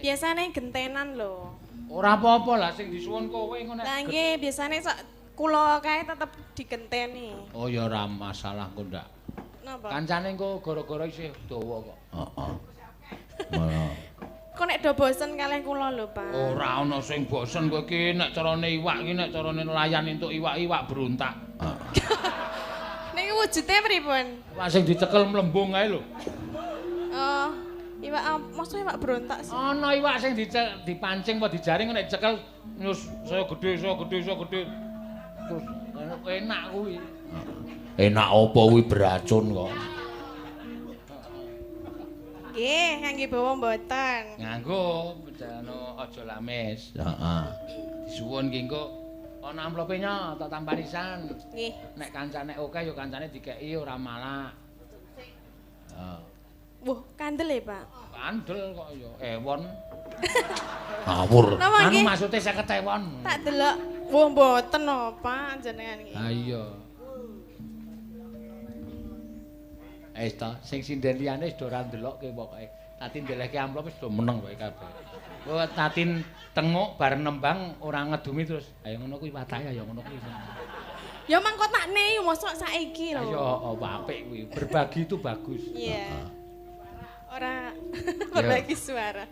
Biasane gentenan lho. Ora apa-apa lah sing disuwun kowe ngono. Lah nggih, biasane sok kula kae tetep digenteni. Oh ya ora masalah engko ndak. Napa? Kancane engko gara-gara isih dawa kok. Heeh. Kok nek do bosen kalih kula lho, Pak. Ora ana sing bosen kowe iki nek carane iwak iki nek carane nelayan entuk iwak-iwak berontak. Heeh. Niki wujude pripun? Iwak sing dicekel mlembung kae lho. Oh, iwak mosok iwak berontak sih. Ana iwak sing dipancing apa dijaring nek dicekel nyus saya gedhe, saya gedhe, saya gedhe. Terus enak kuwi. Enak apa kuwi beracun kok. Nggih, ngangge bawa mboten. Nganggo, anu aja lamis. Heeh. Disuwun ki engko ana amplope nya tak tampanisan. Nggih. Nek kancane akeh ya kancane dikeki ora malak. Heeh. Wah, kandel ya, Pak? Kandel kok ya, ewon. Ngawur. Anu maksude 50 ewon. Tak delok. Wah, mboten no, Pak, jenengan iki. Ha iya. Wis ta, sing sinden liyane wis do ora ndelokke pokoke. Tatin ndelehke amplop wis do meneng wae kabeh. Kok Tatin tenguk bareng nembang ora ngedumi terus. Ayo ngono kuwi watake ayo ngono kuwi. Ya mangko takne mosok saiki lho. Ayo apik kuwi. Berbagi itu bagus. Iya. Ora berbagi suara.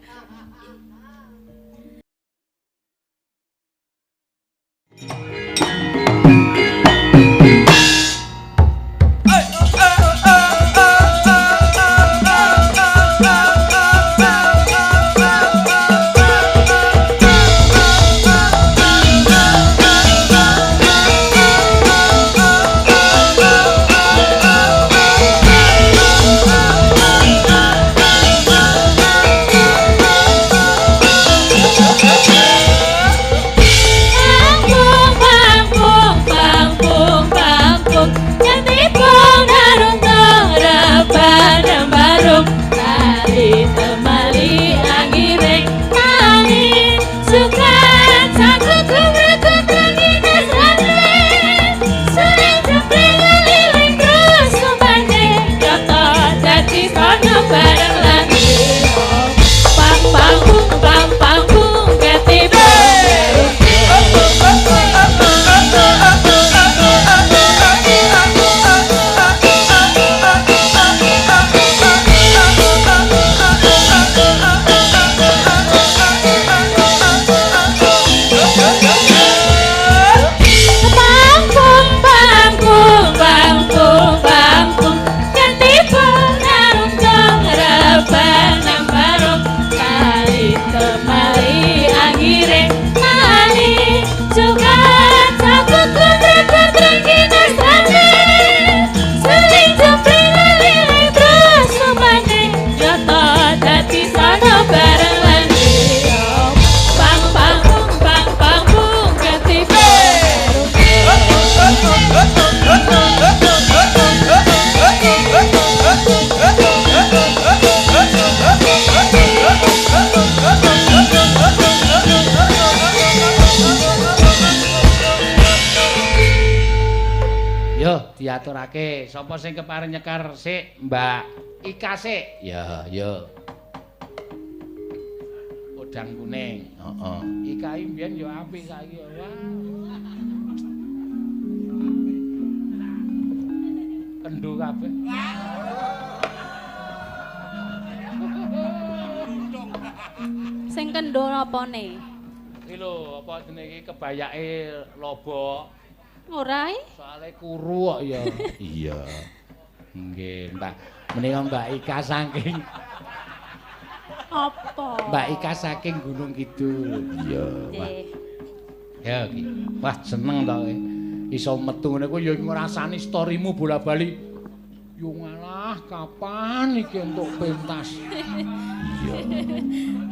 Diaturake sapa sing kepareng nyekar sik Mbak Ika sik. Ya, ya. Podang kuning. Heeh. Ika mbiyen ya apik saiki ya. Wah. Kendho kabeh. Sing kendho apane? Iki lho, apa jenenge iki kebayake lobok. Ora e? Soale kuru kok ya. Iya. Nggih, Mbak. Menika Mbak Ika saking apa? Mbak Ika saking Gunung Kidul. Iya, wah. Ya iki. Wah, seneng to kowe. Iso metu ngene kuwi ya ngrasani storymu bola-bali. Yo ngalah kapan iki entuk pentas. Iya.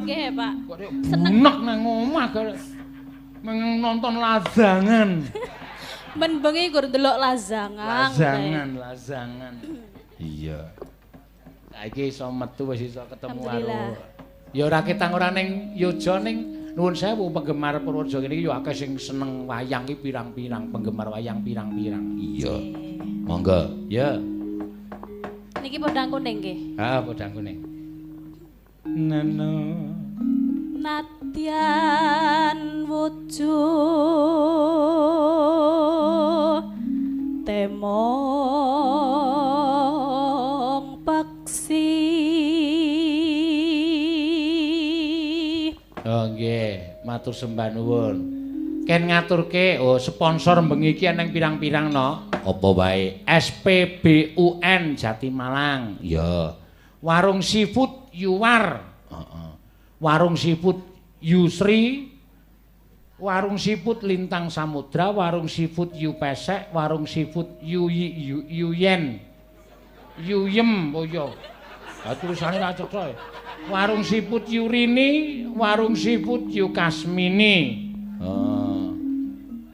Nggih, Pak. Kok seneng nang omah kok nonton lazangan. Ben bengi gur ndelok lazangan. Lazangan, lazangan. Iya. Saiki iso metu wis iso ketemu karo. Ya ora ketang ora ning Yojo ning nuwun sewu penggemar Purworejo kene iki ya akeh sing seneng wayang iki pirang-pirang, penggemar wayang pirang-pirang. Iya. Monggo. Ya. Niki podang kuning nggih. Ha, podang kuning. Nano. Nadyan wujud temong paksi. Oh nggih, matur sembah nuwun. Ken ngaturke, oh sponsor bengi iki eneng pirang-pirang no. Apa wae? SPBUN Jatimalang. Ya. Warung Seafood Yuwar. Heeh. Warung Seafood Yusri, Warung Seafood Lintang Samudra, Warung Seafood Yupesek, Warung Seafood Yuyen. Yuyem, oh iya. Ha tulisane ra cetha. Warung Seafood Yurini, Warung Seafood Yukasmini. Oh.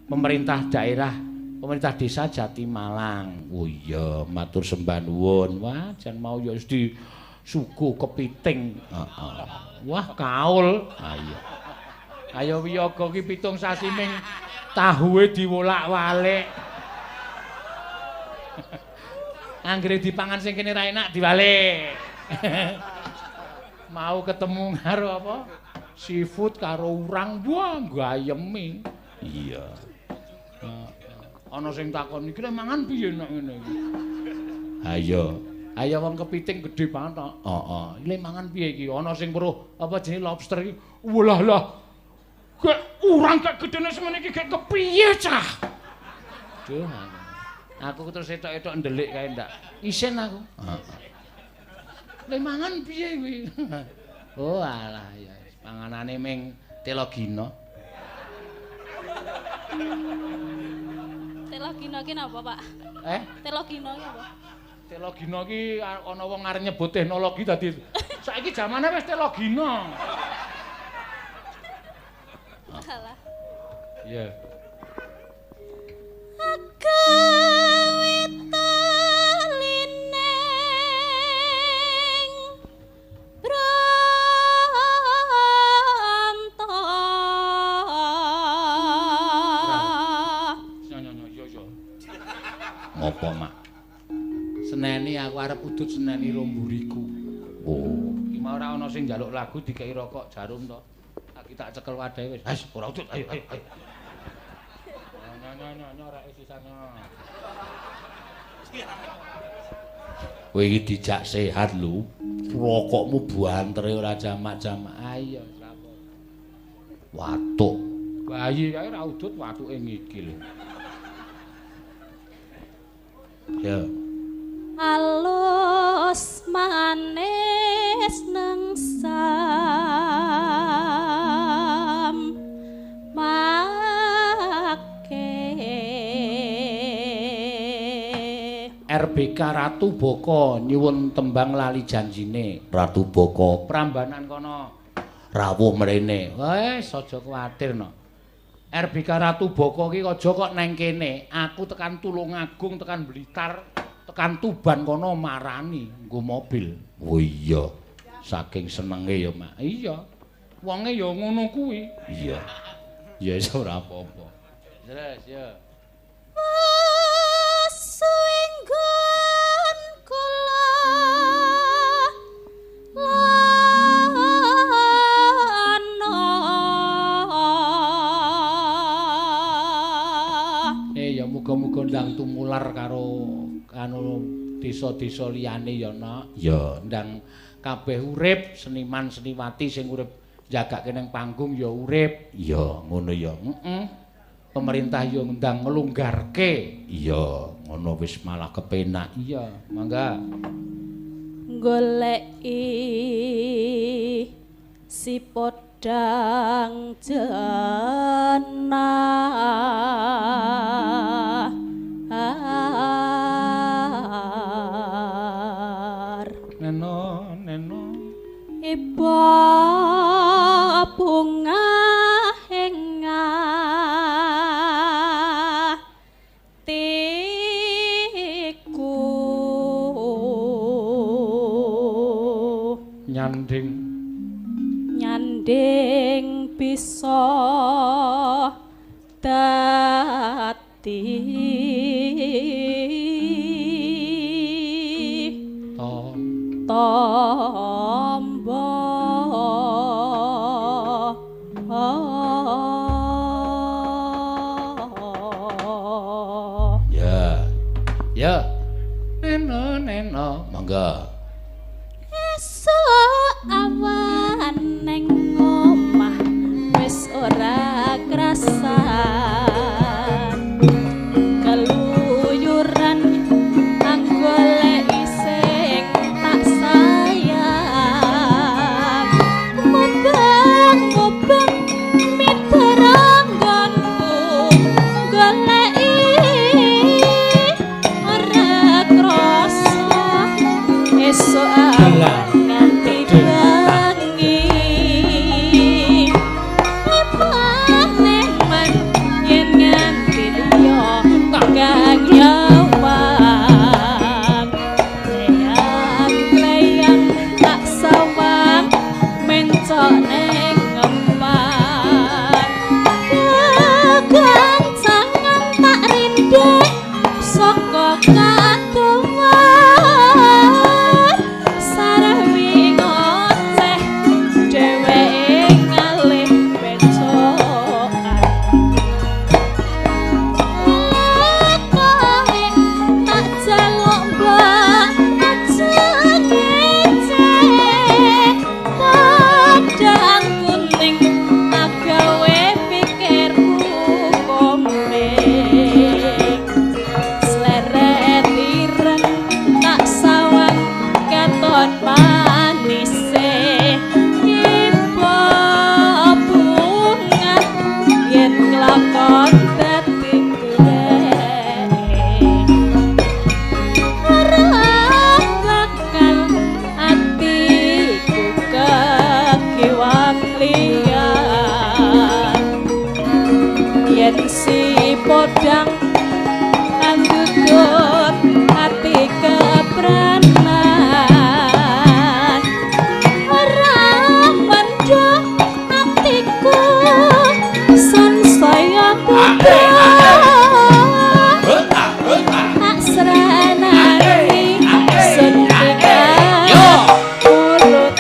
Pemerintah daerah, pemerintah desa Jatimalang. Oh iya, matur sembah nuwun. Wah, jan mau ya wis disuguh kepiting. Heeh. Wah, kaul. Ayo. Ayo wiyaga ki 7 sasi ming tahuwe diwolak-walik. Anggere dipangan sing kene ra enak diwalik. Mau ketemu karo apa? Seafood karo urang, wah gayemi. Iya. Ana sing takon iki lek mangan piye nek ngene iki? Ayo. Ayo wong kepiting gedhe banget to. Heeh. Iki mangan piye iki? Ana sing weruh apa jenenge lobster iki. Walah lah. Gek urang gek gedene semene iki gek kepiye cah? Duh. Aku terus etok-etok ndelik kae ndak. Isin aku. Heeh. Lek mangan piye kuwi? Oh alah ya panganane ming telogina. Telogina ki napa, Pak? Eh? Telogina ki apa? Telogina ki ana wong arep nyebut teknologi dadi saiki jamane wis telogina. Alah. Iya. Akawitalining Branta. Yo yo. Ngopo, Mak? Seneni aku arep udut seneni romburiku. Oh, iki mau ora ana sing njaluk lagu dikeki rokok jarum to. Lagi tak cekel wadahe wis. Has, ora udut, ayo ayo ayo. Nyo nyo nyo rek sisana. Kowe iki dijak sehat lho. Rokokmu buantere ora jamak-jamak. Ayo sapa. Watuk. Bayi kae ora udut watuke ngikil. Ya. Alus manis nang sam make. RBK Ratu Boko nyuwun tembang lali janjine. Ratu Boko Prambanan kono rawuh mrene. Wes aja kuwatir no. RBK Ratu Boko ki aja kok neng kene. Aku tekan Tulungagung, tekan Blitar, tekan Tuban kono marani nggo mobil. Oh iya. Saking senenge ya, Mak. Iya. Wonge ya ngono kuwi. Iya. Ya wis ora apa-apa. Terus ya. Wasuwinggon kula lana. Eh ya muga-muga ndang tumular karo anu desa-desa liyane ya, Nak. Ya, ndang kabeh urip, seniman seniwati sing urip jagake nang panggung ya urip. Ya, ngono ya. Heeh. Pemerintah ya ndang nglonggarke. Iya, ngono wis malah kepenak. Iya, mangga. Goleki si podang jenah. Neno, neno. Iba bunga ing atiku. Nyanding nyanding bisa dadi tombo. Monggo. Esuk awan neng omah wis ora krasan, keluyuran anggoleki sing tak sayang, mubeng-mubeng mitra nggonku goleki ora krasa esuk awan nganti bengi. Eman-eman yen nganti liya kang nyawang, leyang-leyang tak sawang mencok neng ngempang, kegancangan tak rindek saka kadowan, sarwi ngoceh dheweke ngalih becokan. Kowe tak jaluk mbok aja ngece, podang kuning agawe pikirku komeng, sleret ireng tak sawang katon manise, iba bunga yen kelakon dadi tuweke, ora bakal atiku kekiwang liyan, yen si podang andudur ati kepranan, ora mendho atiku sansaya tudang, tak seranani suntikan mulut.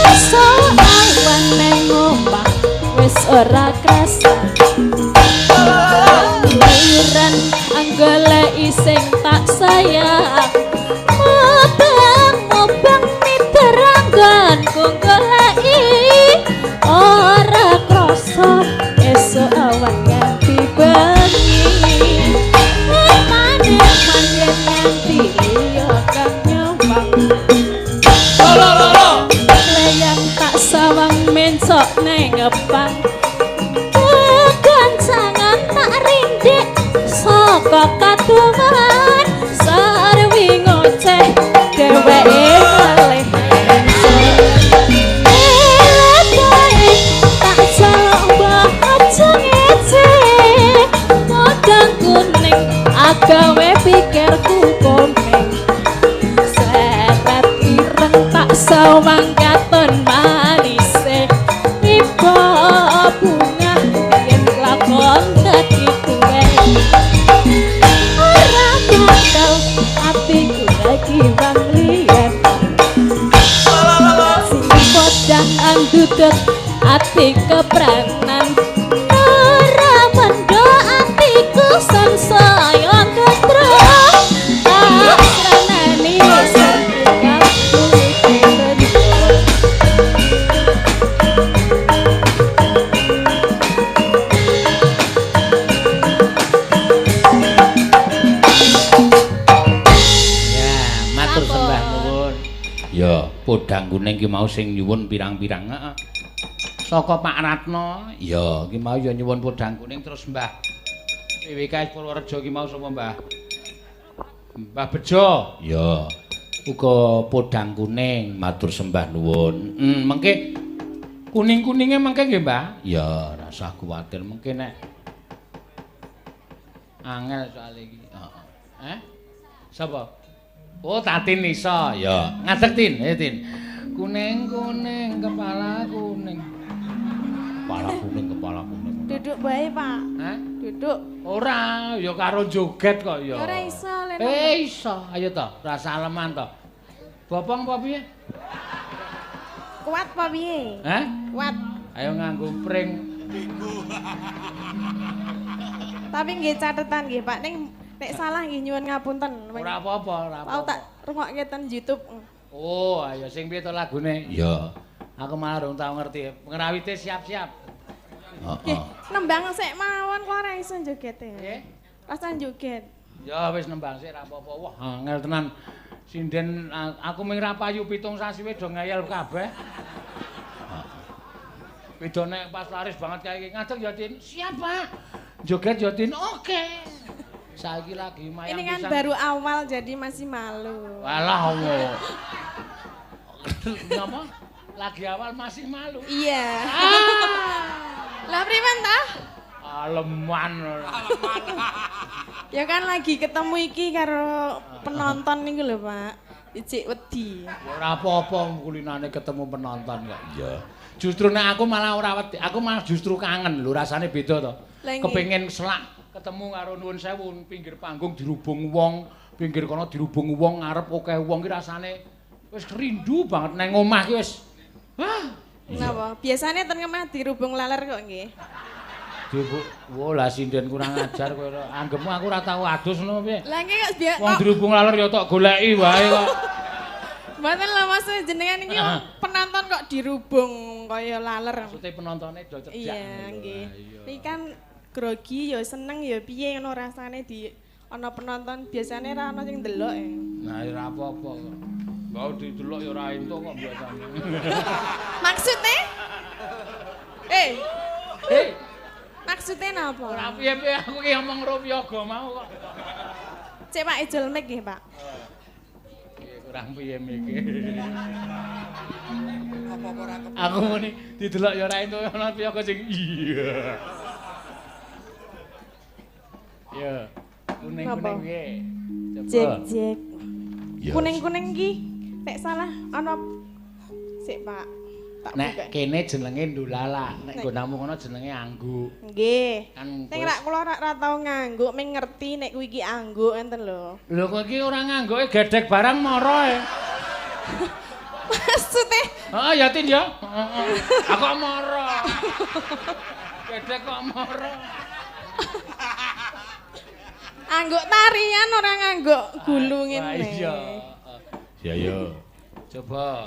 Esuk awan neng omah wis ora krasa, keluyuran anggoleki sing tak sayang, mubeng-mubeng mitra nggonku goleki ora krasa esuk awan nganti bengi. Eman-eman yen nganti liya kang nyawang, leyang tak sawang mencok neng ngepang, kegancangan tak rindik saka kadowan, sarwi ngoceh dheweke ngalih. Eleboe tak jaluk mbok aja ngece, podang kuning agawe pikirku komeng, seret ireng tak sawang katon manise, iba bunga yen lakon dadi tuwek, ora bakal atiku kekiwang liyan, si podang andudut ati kepranan, ora mendho atiku sansaya ketro, tak sranani suntikan kulite rendho. Ya, matur Sampun. sembah nuwun. Ya, podang kuning ki mau sing nyuwun pirang-pirang. Heeh. Saka Pak Ratno. Ya, ki mau ya nyuwun podang kuning terus Mbah PWKS Purworejo ki mau sapa Mbah? Mbah Bejo. Ya. Uga podang kuning, matur sembah nuwun. Mengke kuning-kuninge mengke nggih, Mbah? Ya, rasah kuwatir mengke nek angel soal iki. Heeh. Eh? Sapa? Oh, Tatin iso. Ya, ngadeg Tin, ayo Tin. Kuning-kuning kepala kuning. Kepala kuning, kepala kuning. Duduk bae, Pak. Hah? Duduk. Ora, ya karo joget kok ya. Ora iso le. Iso. Ayo to, rasa aleman to. Bopong apa piye? Kuat apa piye? Hah? Kuat. Ayo nganggo pring. Tapi nggih catetan nggih, Pak. Ning nek salah nggih nyuwun ngapunten. Ora apa-apa, ora apa-apa. Tau tak rungokke ten YouTube. Oh, ayo sing piye to lagune? Iya. Aku malah rung tau ngerti. Ngrawite siap-siap. Heeh. Nembang sik mawon kok ora iso jogete. Nggih. Rasa joget. Ya wis nembang sik ra apa-apa. Wah, angel tenan. Sinden aku mung ra payu 7 sasi wis do ngeyel kabeh. Beda nek pas laris banget kae iki. Ngadeg ya, Tin. Siap, Pak. Joget ya, Tin. Oke. Saiki lagi mayang Ini kan pisan. baru awal jadi masih malu. Walah Allah. Napa? Lagi awal masih malu. Iya. Lah primen ta? Aleman. Ya kan lagi ketemu iki karo penonton niku lho, Pak. Ijik wedi. Ora apa-apa kulinane ketemu penonton kok. Iya. Justru nek aku malah ora wedi, aku malah justru kangen lho, rasane beda to. Kepengin selak ketemu karo nuwun sewu pinggir panggung dirubung wong, pinggir kono dirubung wong, ngarep akeh wong ki rasane wis rindu banget nang omah ki wis. Hah. Napa? Biasane ten omah dirubung laler kok nggih. Dirubung. Wo lah sinden kurang ajar kowe. Anggepmu aku ora tau adus ngono piye? Lah nggih kok biar wong dirubung laler ya tok goleki wae kok. Mboten lho Mas, jenengan iki penonton kok dirubung kaya laler. Maksude penontone do cerdak. Iya nggih. Iki kan grogi ya seneng ya piye ngono rasane di ana penonton biasane ra ana sing ndelok ya. Nah ora apa-apa kok. Mbok didelok ya ora entuk kok biasane. Maksudnya? Hei. Maksudnya napa? Ora piye-piye aku ki ngomong karo piyaga mau kok. Cek Pak ijol mic nggih, Pak. Piye kurang piye mike. Apa-apa ora kepiye. Aku muni didelok ya ora entuk ana piyaga sing iya. Ya, kuning-kuning piye? Jek jek. Kuning-kuning iki nek salah ana sik Pak. Tak nek kene jenenge ndulala, nek nggonamu kono jenenge angguk. Nggih. Kan ning rak kula ora tau ngangguk, ming ngerti nek kuwi iki angguk enten lho. Lho kowe iki ora ngangguke gedhek barang mara e. Maksude? Heeh ya Tin ya. Heeh. Aku kok mara. Gedhek kok mara. Angguk tarian ora ngangguk gulu ngene. Iya. Ya ya. Coba.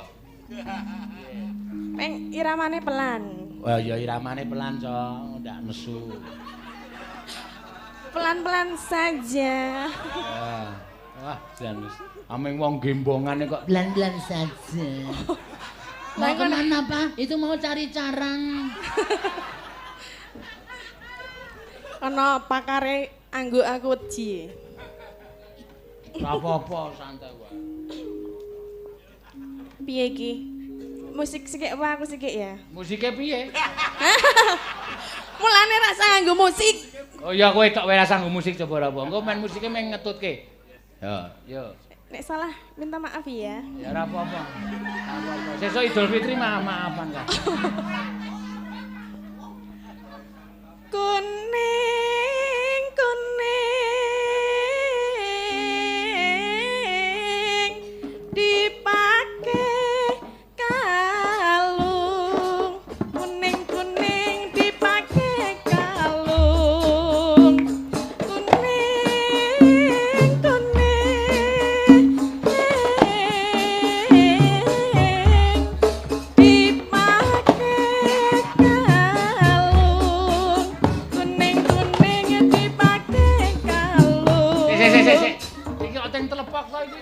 Peng iramane pelan. Wah ya iramane pelan, Cong, ndak nesu. Pelan-pelan saja. Ya. Wah, jan wis. Ameng wong gembongane kok pelan-pelan saja. Mau kemana, Pak? Itu mau cari carang. Ana pakare angguk aku wedi. Ora apa-apa, santai wae. Piye iki? Musik sikik apa aku sikik ya? Musike piye? Mulane rasa nganggo musik. Oh iya kowe tok wae rasa nganggo musik coba ora apa. Engko main musike meng ngetutke. Ya, yo. Nek salah minta maaf ya. Ya ora apa-apa. Ora apa-apa. Sesuk Idul Fitri maaf-maafan kan. Kuning kuning dipake kalung, kuning kuning dipake kalung, kuning kuning dipake kalung, kuning kuning dipake kalung. Sik sik sik sik. Iki kok teng telepok to iki.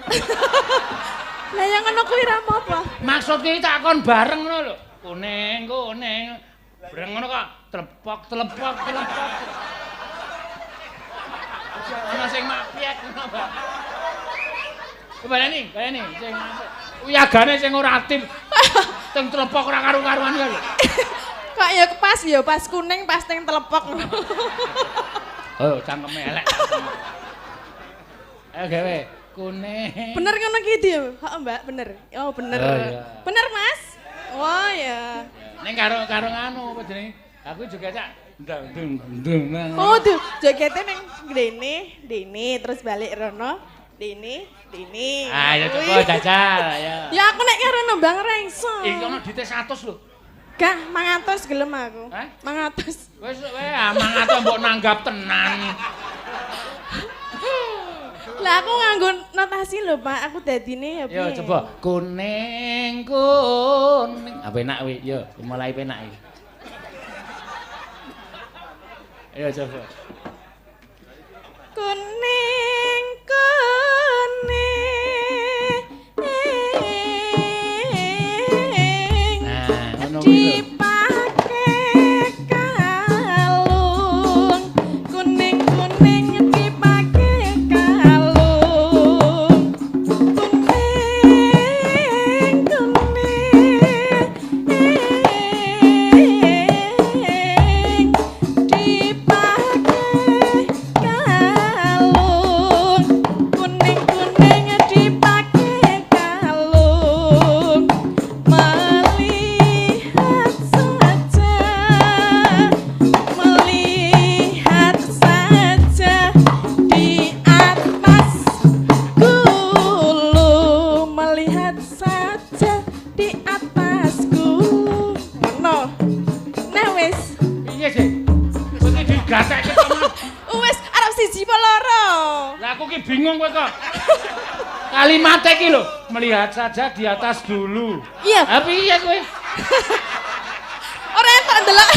Lah yang ngono kuwi ra apa-apa. Maksudnya iki tak kon bareng ngono lho. Kuning kuning. Bareng ngono kok telepok telepok telepok. Ana sing mapiek ngono, Pak. Baleni, baleni sing uyagane sing ora aktif. Teng telepok ora karu-karuan ya lho. Kok ya pas ya pas kuning pas teng telepok. Oh, cangkeme elek. Ayo gawe. Kuning. Bener ngono ki Di? Heeh, Mbak, bener. Oh, bener. Oh, iya. Bener, Mas? Oh, ya. Ning karo karo nganu apa jenenge? Aku juga cak ndang ndung ndung. Oh, tuh jogete ning dene, dene terus balik rono, dene, dene. Ayo coba jajal, ayo. Ya aku nek karo nembang ra iso. Iki ono dite 100 lho. Gah, 500 gelem aku. Hah? 500. Wis kowe ah 500 mbok nanggap tenan. Lah aku nganggo notasi lho, Pak. Aku dadine ya piye? Yo coba kuning kuning. Ah penak kuwi, yo mulai penak iki. Ayo coba. Kuning kuning. Nah, ngono kuwi lho. Dipake kalung, kuning-kuning dipake kalung, kuning kuning dipake kalung, kuning-kuning dipake kalung, melihat saja, melihat saja di atas gulu, melihat saja di atas gulu. Ngono. Nah wis. Piye sih? Kowe iki digatekke to, Mas? Wis arep siji apa loro? Lah aku ki bingung kowe kok. Kalimate iki lho, melihat saja di atas dulu. Iya. Ha piye kowe? Ora entuk ndelok.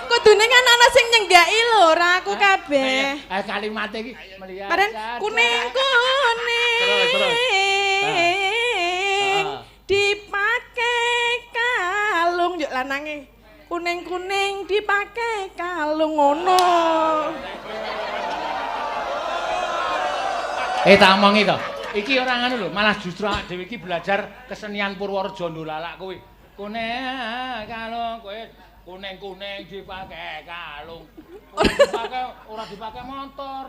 Kudune kan ana sing nyenggaki lho, ora aku kabeh. Eh kalimate iki melihat Padahal saja. kuning kuning Terus, terus. Ah. dipake kalung yuk lanange. Kuning kuning dipake kalung ngono. Eh tak omongi to. Iki ora ngono lho, malah justru awake dhewe iki belajar kesenian Purworejo ndolalak kuwi. Kuning kalung kowe kuning-kuning dipake kalung. Ora dipake, ora dipake motor.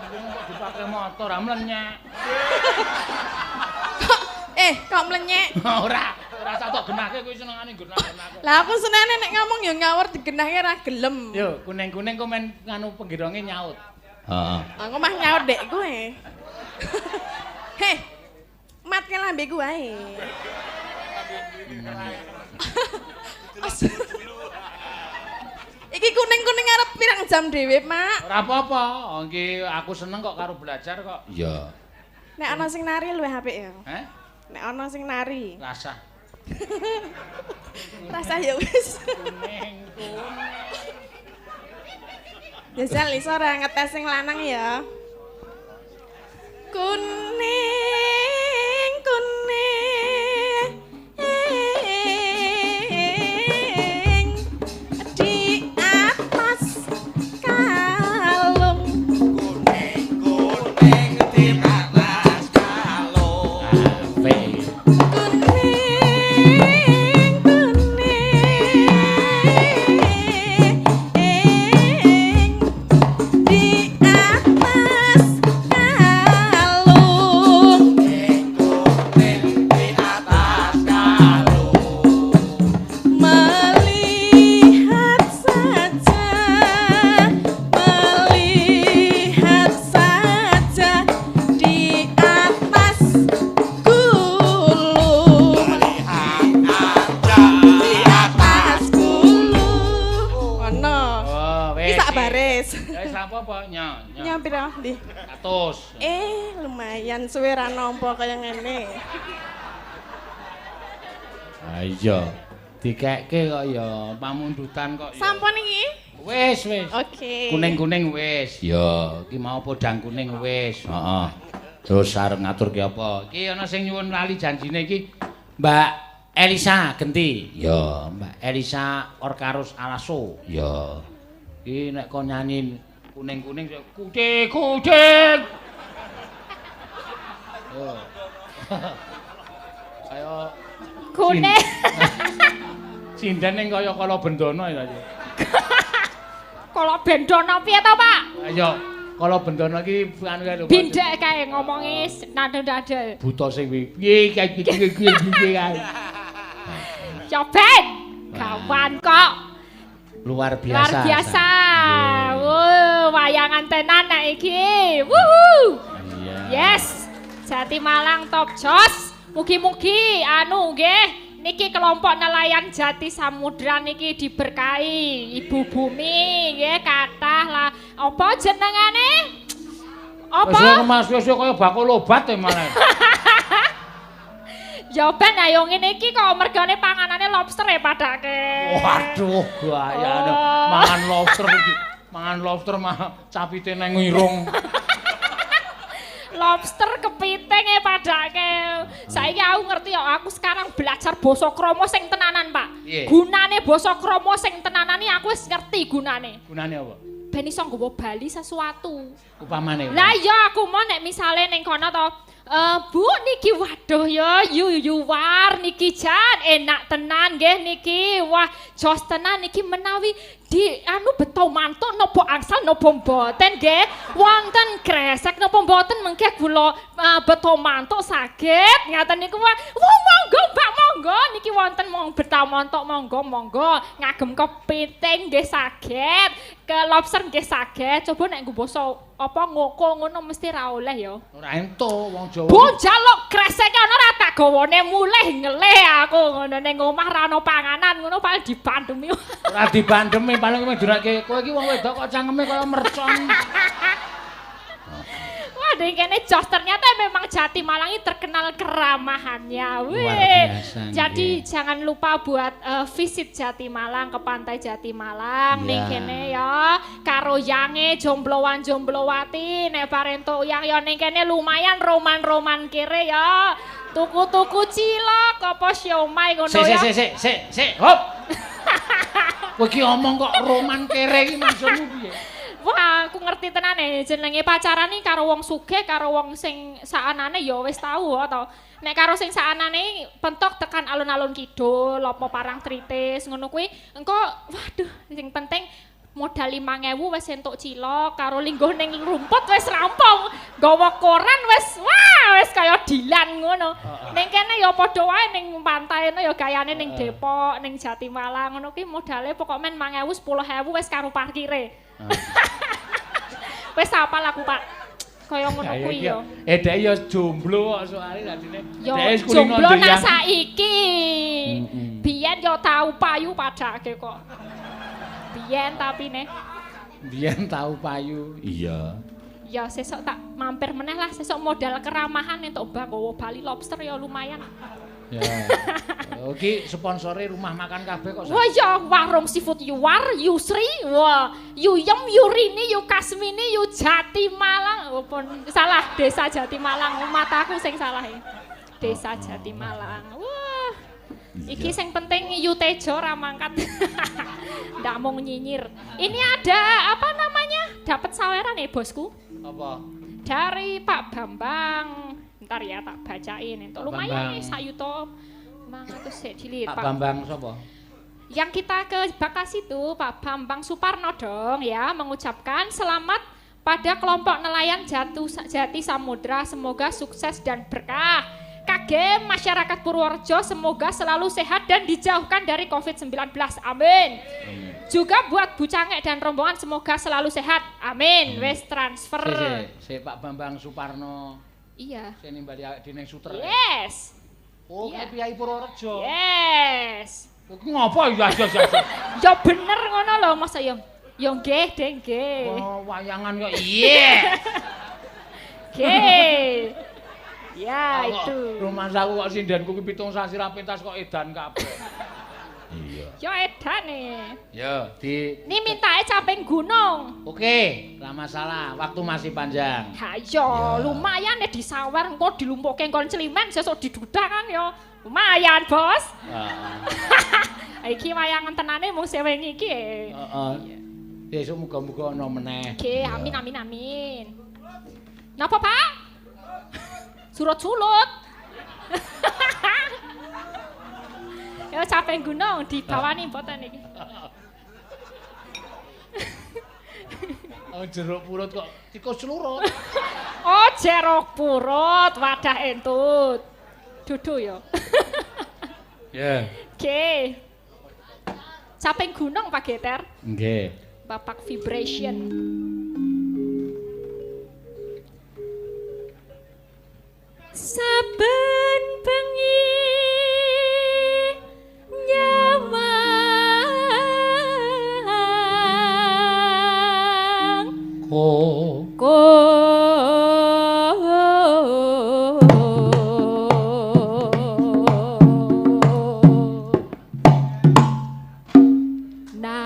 Kok dipake motor ah mlenyek. Eh, kok mlenyek? Ora, ora sak tok genahke kuwi senengane genah-genahke. Lah aku senengane nek ngomong ya ngawur digenahke ora gelem. Yo, kuning-kuning kok men nganu penggironge nyaut. Heeh. Aku mah nyaut dek kowe. Heh. Matke lambeku wae. Iki kuning-kuning arep pirang jam dhewe, Mak? Ora apa-apa, iki aku seneng kok karo belajar kok. Iya. Nek ana sing nari luwih apik ya. Heh? Nek ana sing nari. Rasah. Rasah ya wis. Kuning, kuning. Jajal iso ora ngetes sing lanang ya. Kuning, kuning di atas kalung. Kuning kuning di atas kalung. Apik. Kuning, kuning di atas kalung. Kuning kuning di atas kalung. Melihat saja, melihat saja di atas gulu. Melihat aja Di atas gulu. Ono. Oh, Iki wis. sak baris. Ya wis ra apa-apa, nyo, nyo. Nyam piro ndi? 100. Eh, lumayan suwe ra nampa kaya ngene. Ah iya. Dikekke kok ya pamundutan kok ya. Sampun iki? Wis, wis. Oke. Kuning-kuning wis. Ya, iki mau podang kuning wis. Heeh. Terus arep ngatur ki apa? Iki ana sing nyuwun lali janjine iki Mbak Elisa genti. Ya, Mbak Elisa Orkarus Alaso. Ya. Iki nek kon nyanyi kuning-kuning kucing kucing. Yo. Kaya Kuning. Sinden ning kaya kala bendana ya. Kala bendana piye to, Pak? Ayo. Kala bendana iki anu kae lho. Bindek kae ngomonge nadel-nadel. Buta sing piye kae piye piye kae. Ya ben. Kawan kok. Luar biasa. Luar biasa. Wuh, wayangan tenan nek iki. Wuhu. Yes. Jati Malang top jos. Mugi-mugi anu nggih niki kelompok nelayan Jati Samudra niki diberkahi Ibu Bumi nggih kathah lah. Apa jenengane? Apa? Wis Mas wis kaya bakul obat e malah. Ya ben ayo ngene iki kok mergane panganane lobster e padake. Waduh, gayane mangan lobster iki. Mangan lobster mah capite nang irung. Lobster kepiting e padake. Saiki aku ngerti ya, aku sekarang belajar basa krama sing tenanan, Pak. Yeah. Gunane basa krama sing tenanan iki aku wis ngerti gunane. Gunane apa? Ben iso nggawa bali sesuatu. Upamane. Lah iya aku mau nek misale ning kono to, Bu niki waduh ya yuwar niki jan enak tenan nggih niki. Wah, jos tenan niki menawi di anu beto mantuk napa angsal napa mboten nggih. Wonten kresek napa mboten mengke kula beto mantuk saged ngaten niku. Wah, monggo Mbak monggo niki wonten mong beto mantuk monggo monggo ngagem kepiting nggih saged, ke lobster nggih saged. Coba nek nggo basa apa ngoko ngono mesti ra oleh ya. Ora entuk wong Jawa. Bu njaluk kreseke ana ora tak gawane mulih ngelih aku ngono ning omah ra ono panganan ngono paling dibandemi. Ora dibandemi paling kowe durake kowe iki wong wedok kok cangkeme kaya mercon. Wah, kene jos ternyata memang Jati Malang ini terkenal keramahannya. Wih. Jadi jangan lupa buat visit Jati Malang ke pantai Jati Malang ning kene ya karo yange jombloan jomblowati nek parentuk yang ya ning kene lumayan roman-roman kere ya. Tuku-tuku cilok apa siomay ngono ya. Sik sik sik sik hop. Kowe iki omong kok roman kere iki maksudmu piye? Wah, aku ngerti tenane jenenge pacaran iki karo wong sugih karo wong sing saanane ya wis tau to. Nek karo sing saanane pentok tekan alun-alun kidul apa parang tritis ngono kuwi engko waduh sing penting modal 5.000 wis entuk cilok karo lingguh ning rumput wis rampung, nggawa koran wis wah wis kaya dilan ngono. Ning kene ya padha wae ning pantai ngono ya gayane ning Depok, ning Jati Malang ngono kuwi modale pokok men 5.000 10.000 wis karo parkire. Wis apal aku, Pak. Kaya ngono kuwi ya. Dhek ya jomblo kok soalé dadine. Dhek jomblo nang saiki. Biyen ya tau payu padake kok. Biyen tapi ne. Biyen tau payu. Iya. Ya sesuk tak mampir meneh lah, sesuk modal keramahan entuk nggawa bali lobster ya lumayan. Ya. Oke, sponsore rumah makan kabeh kok. Wah ya, warung seafood Yuwar, Yusri, wah, Yuyem, Yurini, Yukasmini, Yu Jati Malang. Oh, pun salah, Desa Jati Malang. Mataku sing salah ya. Desa Jati Malang. Wah. Iki sing penting Yu Tejo ra mangkat. Ndak mau nyinyir. Ini ada apa namanya? Dapat saweran ya, bosku. Apa? Dari Pak Bambang. Ntar ya tak bacain entuk lumayan nih sayuto mangatus sik cilik. Pak Bambang sapa? Yang kita ke Bekasi itu Pak Bambang Suparno dong ya mengucapkan selamat pada kelompok nelayan Jati Samudra semoga sukses dan berkah. Kagem masyarakat Purworejo semoga selalu sehat dan dijauhkan dari Covid-19. Amin. Amin. Juga buat Bu Cangek dan rombongan semoga selalu sehat. Amin. Wes transfer. Si Pak Bambang Suparno. Iya. Sing nimbali awake dhewe ning Suter. Yes. Oh, kae priyayi Purworejo. Yes. Kuwi ngopo ya ya ya. Ya bener ngono lho Mas ya. Ya nggih, Deng nggih. Oh, wayangan kok. Iya. Nggih. Ya itu. Rumangsaku kok sindenku ki 7 sasi ra pentas kok edan kabeh. Iya. Ya edane. Ya, di ini mintae caping gunung. Oke, ora masalah, waktu masih panjang. Ha iya, lumayan nek disawer engko dilumpukke nggon celimen sesuk didudah kan ya. Lumayan, Bos. Heeh. Iki wayangan tenane mung sewengi iki. Heeh. Besok muga-muga ana meneh. Oke, amin amin amin. Napa, Pak? Surut-sulut. Ya capek gunung dibawani mboten iki. Oh, jeruk purut kok tikus celurut. Oh, jeruk purut, wadah entut. Dudu ya. Ya. Oke. Caping gunung Pak Geter. Nggih. Bapak vibration. Saben bengi nyawang ko ko na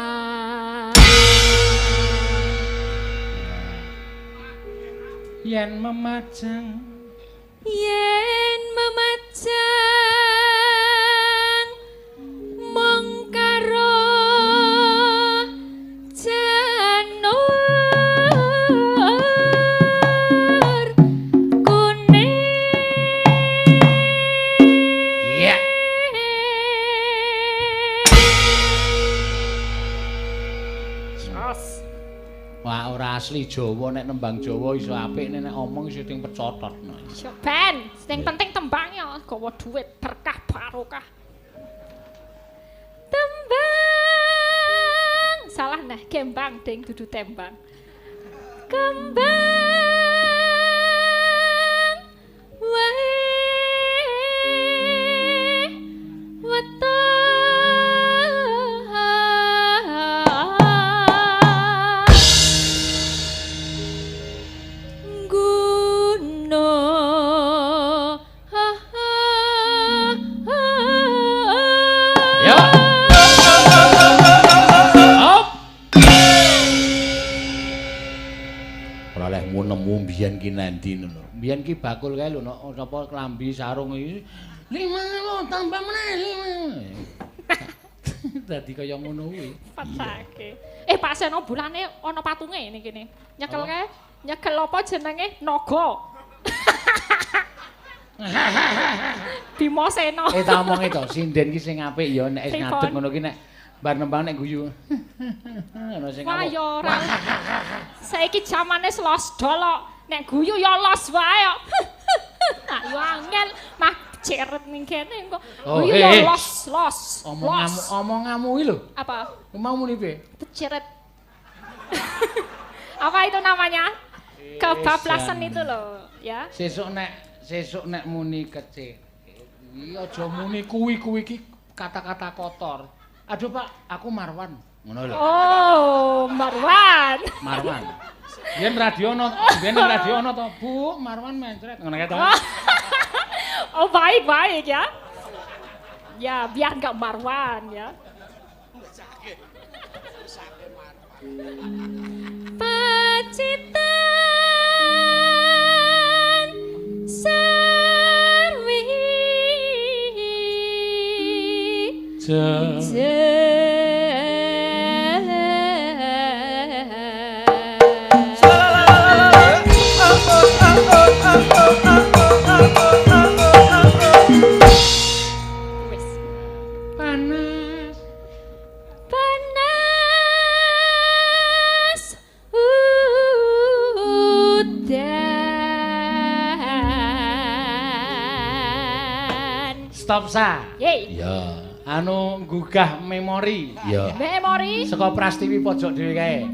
yen memajang yen memajang mung karo janur kuning. Iya. Jos. Wah, ora asli Jawa nek nembang Jawa iso apik nek omong iso ting pecotot. Yo ben, sing penting tembangnya gawa duit berkah barokah. Tembang. Salah nah, kembang ding dudu tembang. Kembang wae weton guna. Ya. Op. Ora lehmu nemu mbiyen ki nanti ngono. Mbiyen ki bakul kae lho nek sapa klambi sarung iki 5 tambah meneh 5. Dadi kaya ngono kuwi. Patake. Pak Seno bulane ana patunge ning kene. Nyekel kae, nyekel apa jenenge? Naga. Bima Sena. Tak omongi to, sinden ki sing apik ya nek wis ngadeg ngono ki nek bar nembang nek guyu. Ana sing Wah ya ora. Saiki jamane los dol kok. Nek guyu ya los wae kok. Ayo angel mah ceret ning kene kok. Oh, Guyu ya los, los. Omonganmu, omonganmu iki lho. Apa? Mau muni piye? Ceret. Apa itu namanya? Kebablasan itu loh, ya. Sesuk nek muni kecil. Kuwi aja muni kuwi-kuwi iki kata-kata kotor. Aduh Pak, aku Marwan. Ngono lho. Oh, Marwan. Marwan. Biyen radio ono, biyen radio ono to, Bu, Marwan mencret. Ngono kae to. Oh, baik-baik ya. Ya, biar enggak Marwan ya. Pacitan sarwi Panas panas udan. Stop sa. Yeay. Ya. Anu nggugah memori. Ya. Memori. Saka Prastiwi pojok dhewe kae.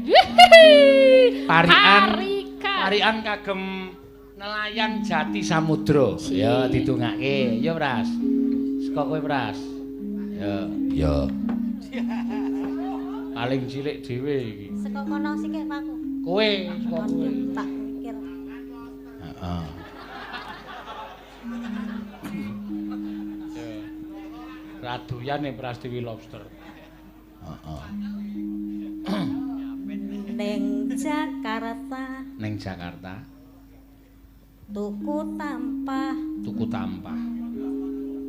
Parikan. Parikan kagem nelayan Jati Samudra. Ya didongake. Ya Pras. Saka kowe Pras. Ya. Ya. Paling cilik dhewe iki. Saka kono sikik Pakku. Kowe saka kowe. Tak mikir. Heeh. Raduyan ning Prastiwi Lobster. Heeh. Ning Jakarta. Ning Jakarta. Tuku tampah. Tuku tampah.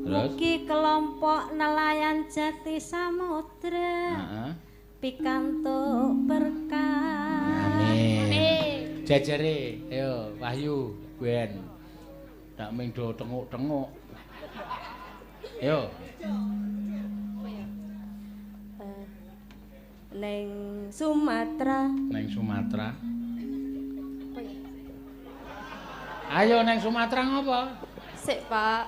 Terus mugi kelompok nelayan Jati Samudra. Heeh. Pikantuk berkah. Amin. Jejere, ayo Wahyu, Ben. Tak ming do tenguk-tenguk. Ayo. Neng Sumatera. Neng Sumatera. Ayo neng Sumatera ngopo? Sik, Pak.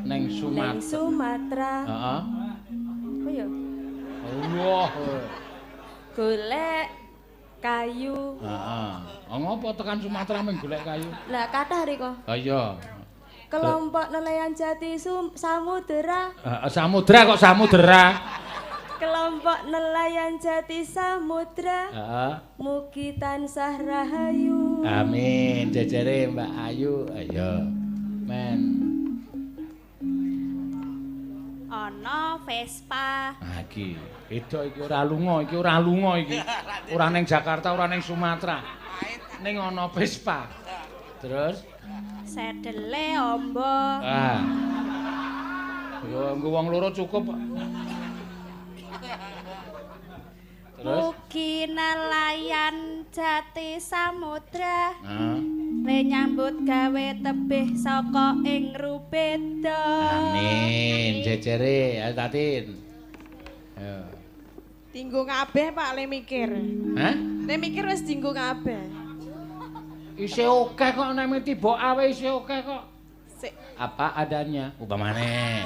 Neng Sumatera. Neng Sumatera. Heeh. Apa ya? Allah. Golek kayu. Heeh. Ngopo tekan Sumatera mung golek kayu? Lah kathah riko. Ha iya. Kelompok nelayan Jati Samudera. Samudra kok samudera. Kelompok nelayan Jati Samudra. Heeh. Mugi tansah rahayu. Amin. Jejere Mbak Ayu. Ayo. Men. Ana Vespa. Nah iki, beda iki ora lunga, iki ora lunga iki. Ora ning Jakarta, ora ning Sumatera. Ning ana Vespa. Terus sedele ombo. Ah. Yo nggo wong loro cukup. Terus mugi nelayan Jati Samudra. Heeh. Le nyambut gawe tebih saka ing rubeda. Amin. Jejere, ayo Tatin. Ayo. Dinggo kabeh Pak le mikir. Hah? Le mikir wis dinggo kabeh. Isih akeh kok nek tiba awe isih akeh kok. Sik. Apa adanya upamane.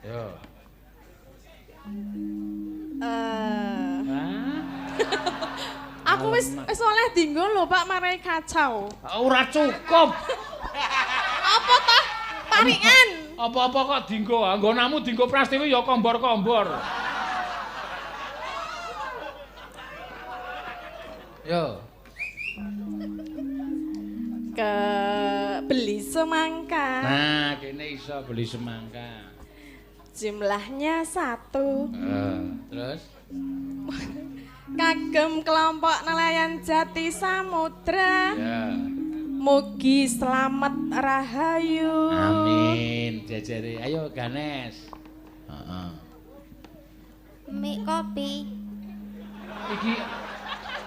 Yo. Aku wis oleh dinggo lho Pak, marai kacau. Ora cukup. Apa toh? Parikan. Apa-apa kok dinggo? Anggonamu dinggo Prastiwi ya kombor-kombor. Yo. Ke beli semangka. Nah, kene iso beli semangka. Jumlahnya 1. Terus kagem kelompok nelayan Jati Samudra. Ya. Mugi selamat rahayu. Amin. Jejere. Ayo Ganes. Heeh. Mie kopi. Iki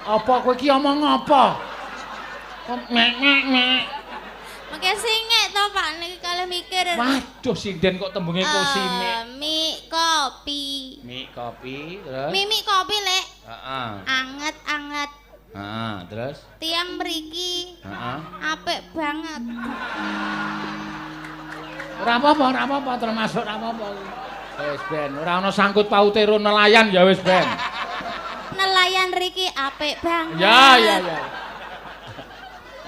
apa kowe iki omong apa? Kok mek mek mek. Mengke singek to Pak niki kalih mikir. Waduh sinden kok tembunge kok simek. Mie kopi. Mie kopi terus. Mie kopi lek. Heeh. Anget-anget. Heeh, terus. Tiang mriki. Heeh. Apik banget. Ora apa-apa, ora apa-apa termasuk ora apa-apa. Wis ben, ora ana sangkut paute ro nelayan ya wis ben. Nelayan riki apik banget. Ya ya ya.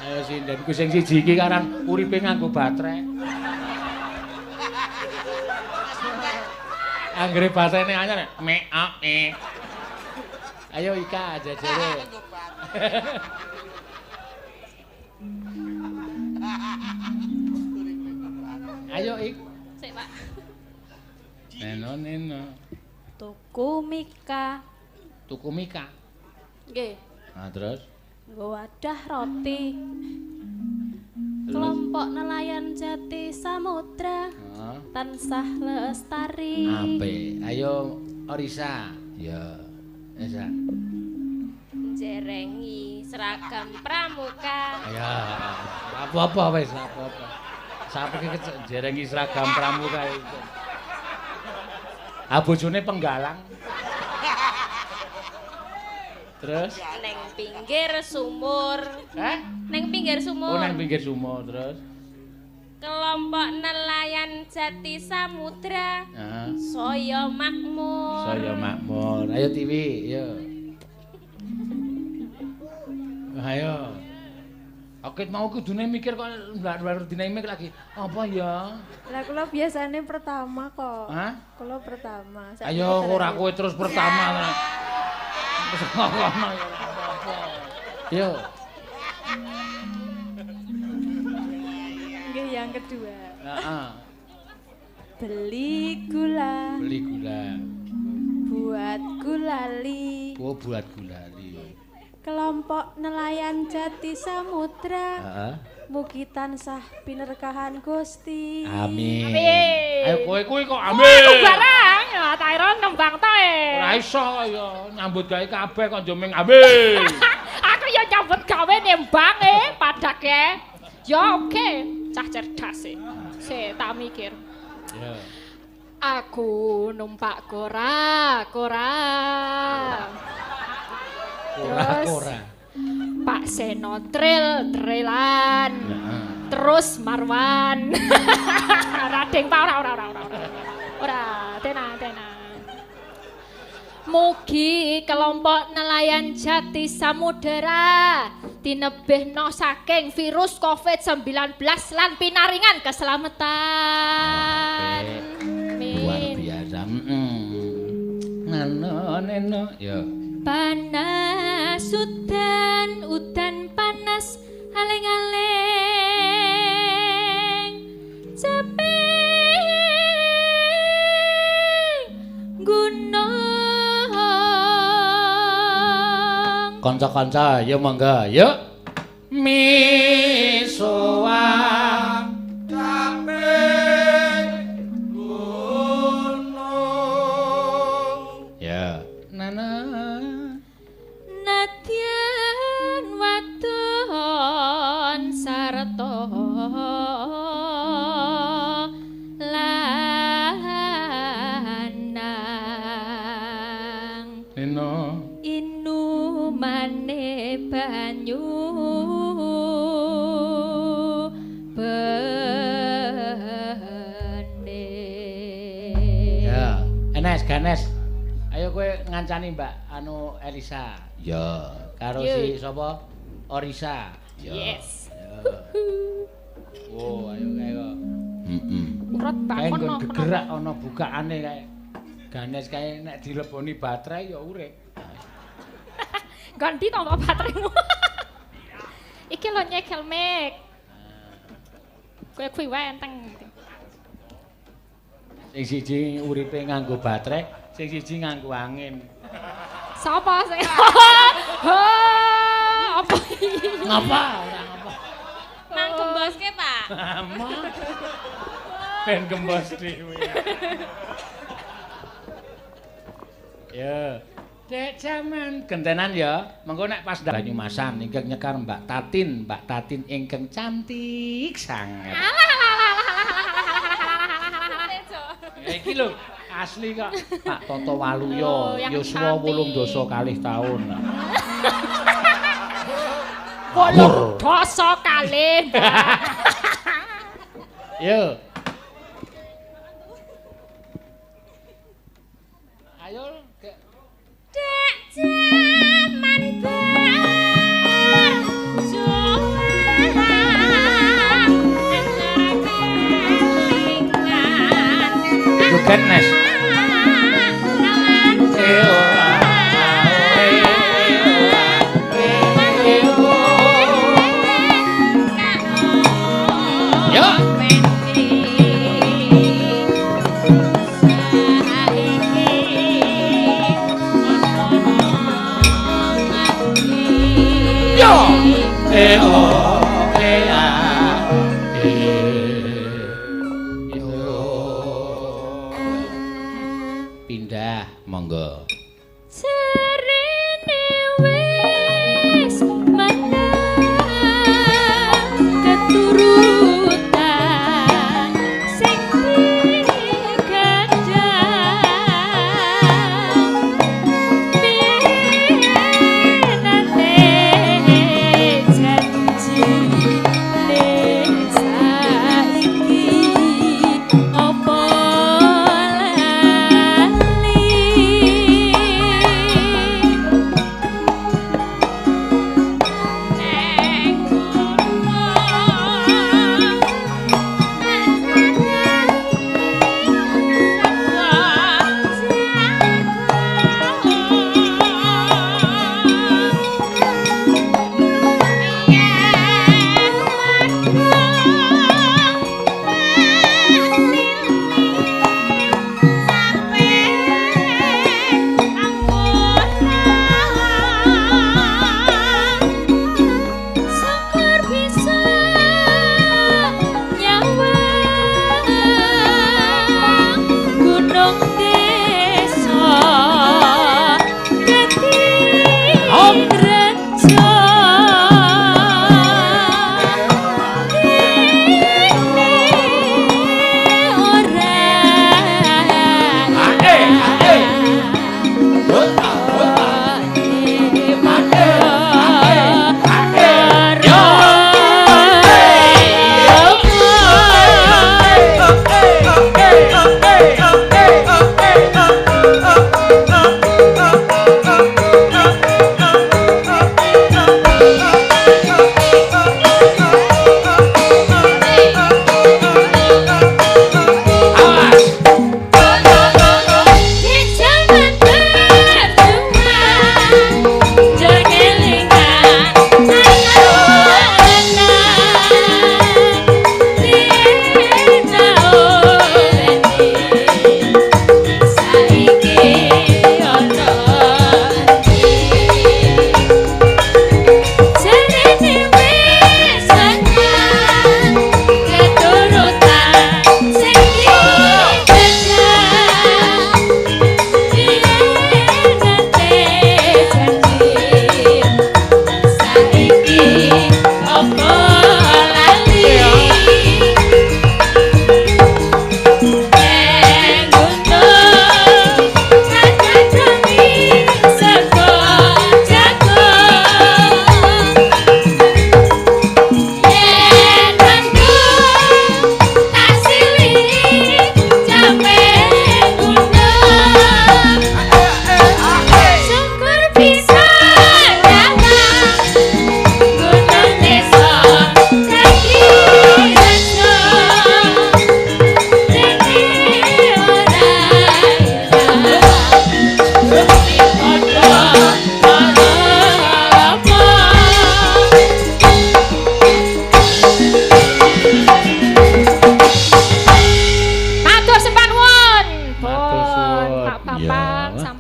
Ayo sinden ku sing siji iki karang uripe nganggo baterai. Anggere baterainé anyar mek mek. Ayo Ika jejere. Ayo Ik. Sik, Pak. Neno neno. Tuku mika. Tuku mika. Nggih. Nah, terus nggo wadah roti. Kelompok nelayan Jati Samudra tansah lestari. Apik. Ayo Orisa. Ya. Esa. Jerengi seragam pramuka. Ya. Apa-apa wis apa-apa. Sape iki jerengi seragam pramuka itu. Ah bojone penggalang. Terus neng pinggir sumur. Hah? Neng pinggir sumur. Oh, neng pinggir sumur terus. Kelompok nelayan Jati Samudra. Heeh. Saya makmur. Saya makmur. Ayo Tiwi, ayo. Ayo. Aku mau kudune mikir kok baru dinamik lagi. Apa ya? Lah kula biasane pertama kok. Hah? Kula pertama. Ayo ora kowe terus pertama. Wis ngono ya ora apa-apa. Yo. Nggih yang kedua. Heeh. Beli gula. Beli gula. Buat gulali. Oh, buat gulali. Kelompok nelayan Jati Samudra. Heeh. Mugi tansah pinerkahan Gusti. Amin. Amin. Ayo kowe kuwi kok amin. Aku barang ya Tyron nembang ta e. Ora iso ya nyambut gawe kabeh kok njomeng amin. Aku ya nyambut gawe nembang e padake. Ya oke, cah cerdas e. Se tak mikir. Ya. Aku numpak kora, kora. Kora, kora. Pak Bapak Seno Tril Trilan. Heeh. Terus Marwan. Radeng Pak ora ora ora ora. Ora, tenang tenang. Mugi kelompok nelayan Jati Samudera tinebihno saking virus COVID-19 lan pinaringan keselamatan. Luar Amin. biasa. Heeh. Nano neno ya. Panas udan, udan panas aling-aling. Cepeng gunung. Kanca-kanca ya monggo, yuk. Misoa Capek gunung. Ya. Nana. Nadyan wadon sarta lanang. Neno. Inumane banyu bening. Ya, Enes, Ganes. Ayo kowe ngancani Mbak anu Elisa. Ya, karo Yo. si sapa? Orisa. Ya. Yes. Ya. Oh, ayo kae kok. Heeh. Urut Kae bakon nggon apa gegerak ana bukaane kae. Ganes kae nek dileboni baterai ya urip. Ganti to mbak bateraimu. Iki lho nyekel mic. Kowe kuwi wae enteng. Sing siji uripe nganggo baterai, sing siji nganggo angin. Sapa sing? Ha, apa iki? Ngapa? Ora ngapa. Mang gemboske, Pak. Ama. Ben gembos dhewe. Ya. Dek jaman gentenan ya. Mengko nek pas Banyumasan ingkang nyekar Mbak Tatin, Mbak Tatin ingkang cantik sanget. Ya iki lho asli kok. Pak Toto Waluyo Oh, yang yuswa cantik. 82 tahun. Wolung dasa kalih. Mbak. Yo. Ayo, Dek. Dek jaman berjuang kelingan. Joget, Nes. Yo. Yo. E o e a e yo. Pindah monggo. Jarene wis menang keturutan sing digadang piye nate janji saiki opo lali.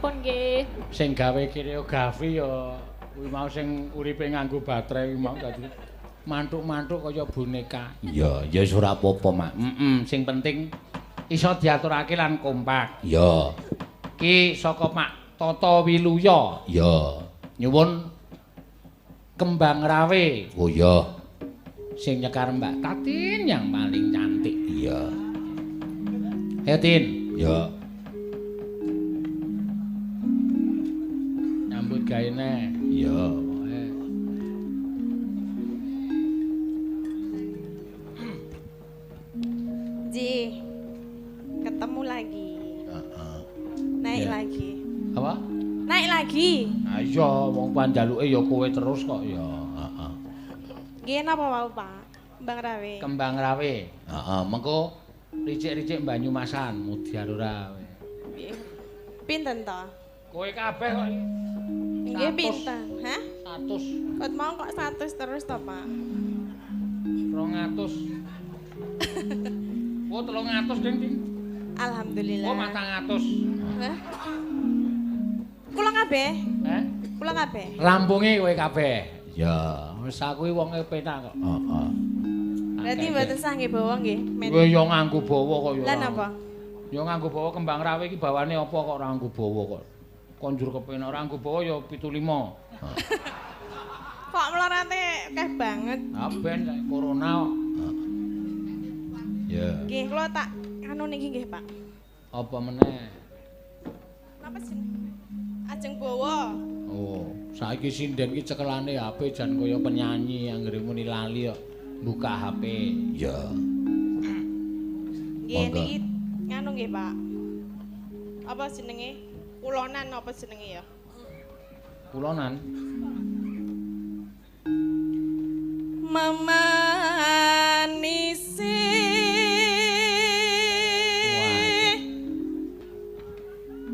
Sampun nggih. Sing gawe koreografi ya kuwi mau sing uripe nganggo baterai kuwi mau dadi mantuk-mantuk kaya boneka. Iya, ya wis ora apa-apa, Mak. Heeh, sing penting iso diaturake lan kompak. Iya. Ki saka Pak Tata Wiluya. Iya. Nyuwun Kembang Rawe. Oh iya. Sing nyekar Mbak Tatin yang paling cantik. Iya. Ayo Tin. Iya. Nyambut gawe neh. Iya. Ji. Ketemu lagi. Naik lagi. Apa? Naik lagi. Ah iya, wong panjaluke ya kowe terus kok ya. Heeh. Nggih napa wau, Pak? Kembang Rawe. Kembang Rawe. Heeh, mengko ricik-ricik Banyumasan mudyar ora. Piye? Pinten to? Kowe kabeh kok. Nggih pinten? Hah? 100. Kok mau kok 100 terus to, Pak? 200. Oh, 300 ding, Ding. Alhamdulillah. Oh, 400. Hah? Kula kabeh? Heh? Kula kabeh. Rampunge kowe kabeh. Ya, wis aku iki wonge penak kok. Heeh. Berarti mboten sah nggih bawa nggih. Kowe ya nganggo bawa kok ya. Lah napa? Ya nganggo bawa Kembang Rawe iki bawane apa kok ora nganggo bawa kok. Konjur kepenak ora nganggo bawa ya 75. Kok mlorate akeh banget. Ha ben corona kok. Ya. Nggih, kula tak anu niki nggih, Pak. Apa meneh? Napa jenenge? Ajeng bawa. Oh, saiki sinden iki cekelane HP jan kaya penyanyi anggere muni lali kok buka HP. Ya. Nggih niki nganu nggih, Pak. Apa jenenge? Kulonan apa jenenge ya? Kulonan. Memanisi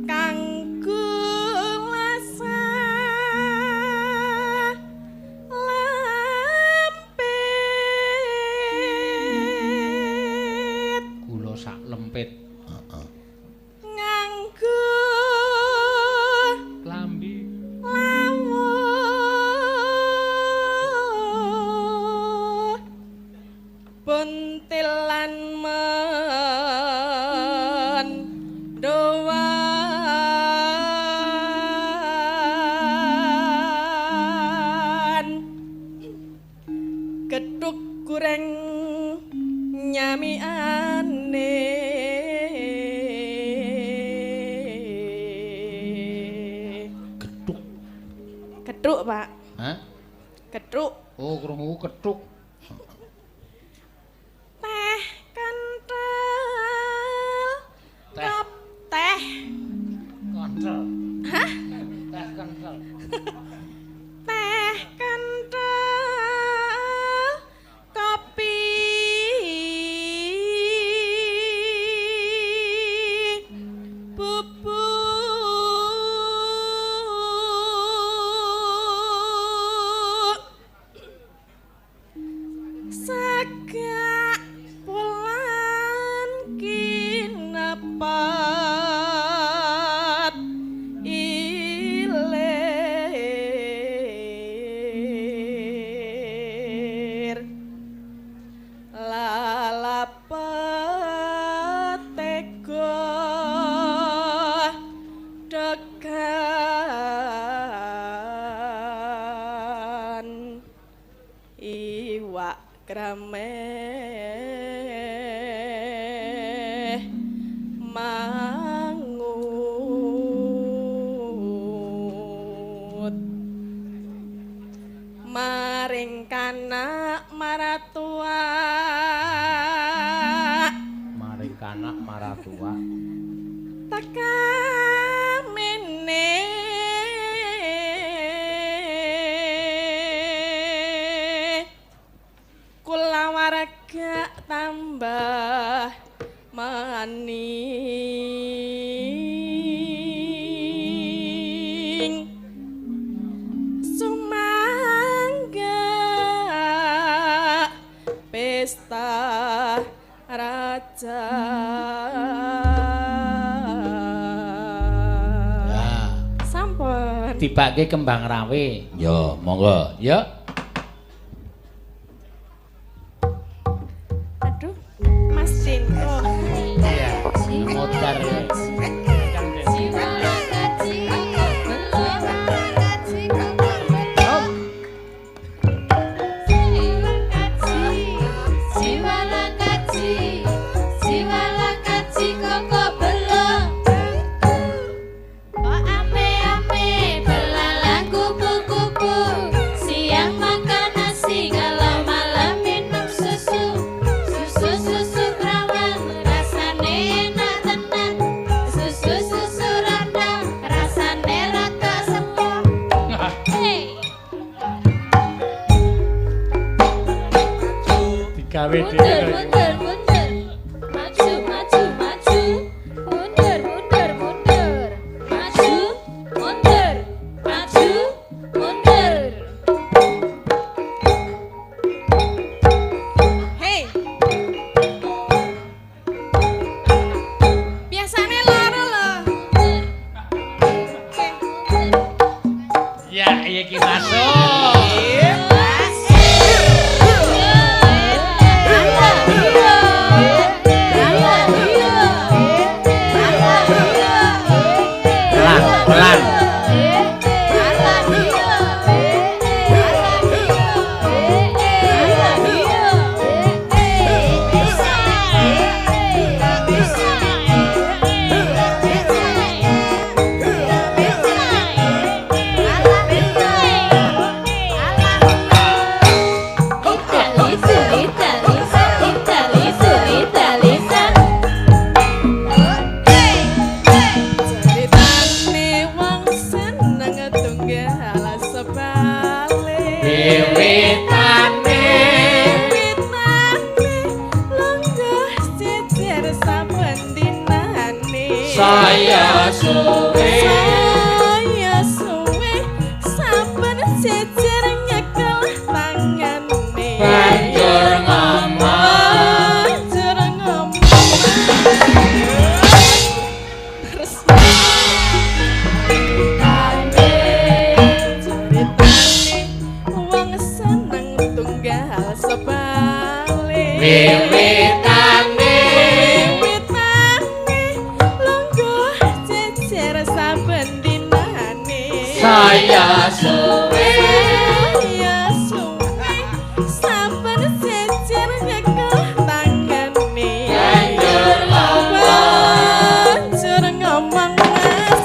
kang lempit. Heeh. Nganggo klambi lawuh buntilan mendoan gethuk goreng nyamiane. Gethuk. Gethuk, Pak. Hah? Gethuk. Oh, krungu kethuk. Teh kental. Teh. Teh. Kental. Hah? Teh kental. Teh kental. Kopi bubuk sagak wulan kinepat ilir lalapet tega degan iwak krameh mangut maring kanak maratua maring kanak maratua teka mene kulawargi Dibake kembang rawe. Ya, monggo. Ya. Aduh, Mas Cinto. Iya, muter. Mundur, mundur, mundur. Maju, maju, maju. Mundur, mundur, mundur. Maju, mundur. Maju, mundur. Hei. Biasane loro lho. Ya, iki masuk. Saya suwe saben jejer nyekel tangane. Banjur ngomong, banjur ngomong. Terus ceritane wong seneng tunggal sebalik. Wiwitane saya suwe, saya suwe saben jejer nyekel tangane. Banjur ngomong, banjur ngomong Mas.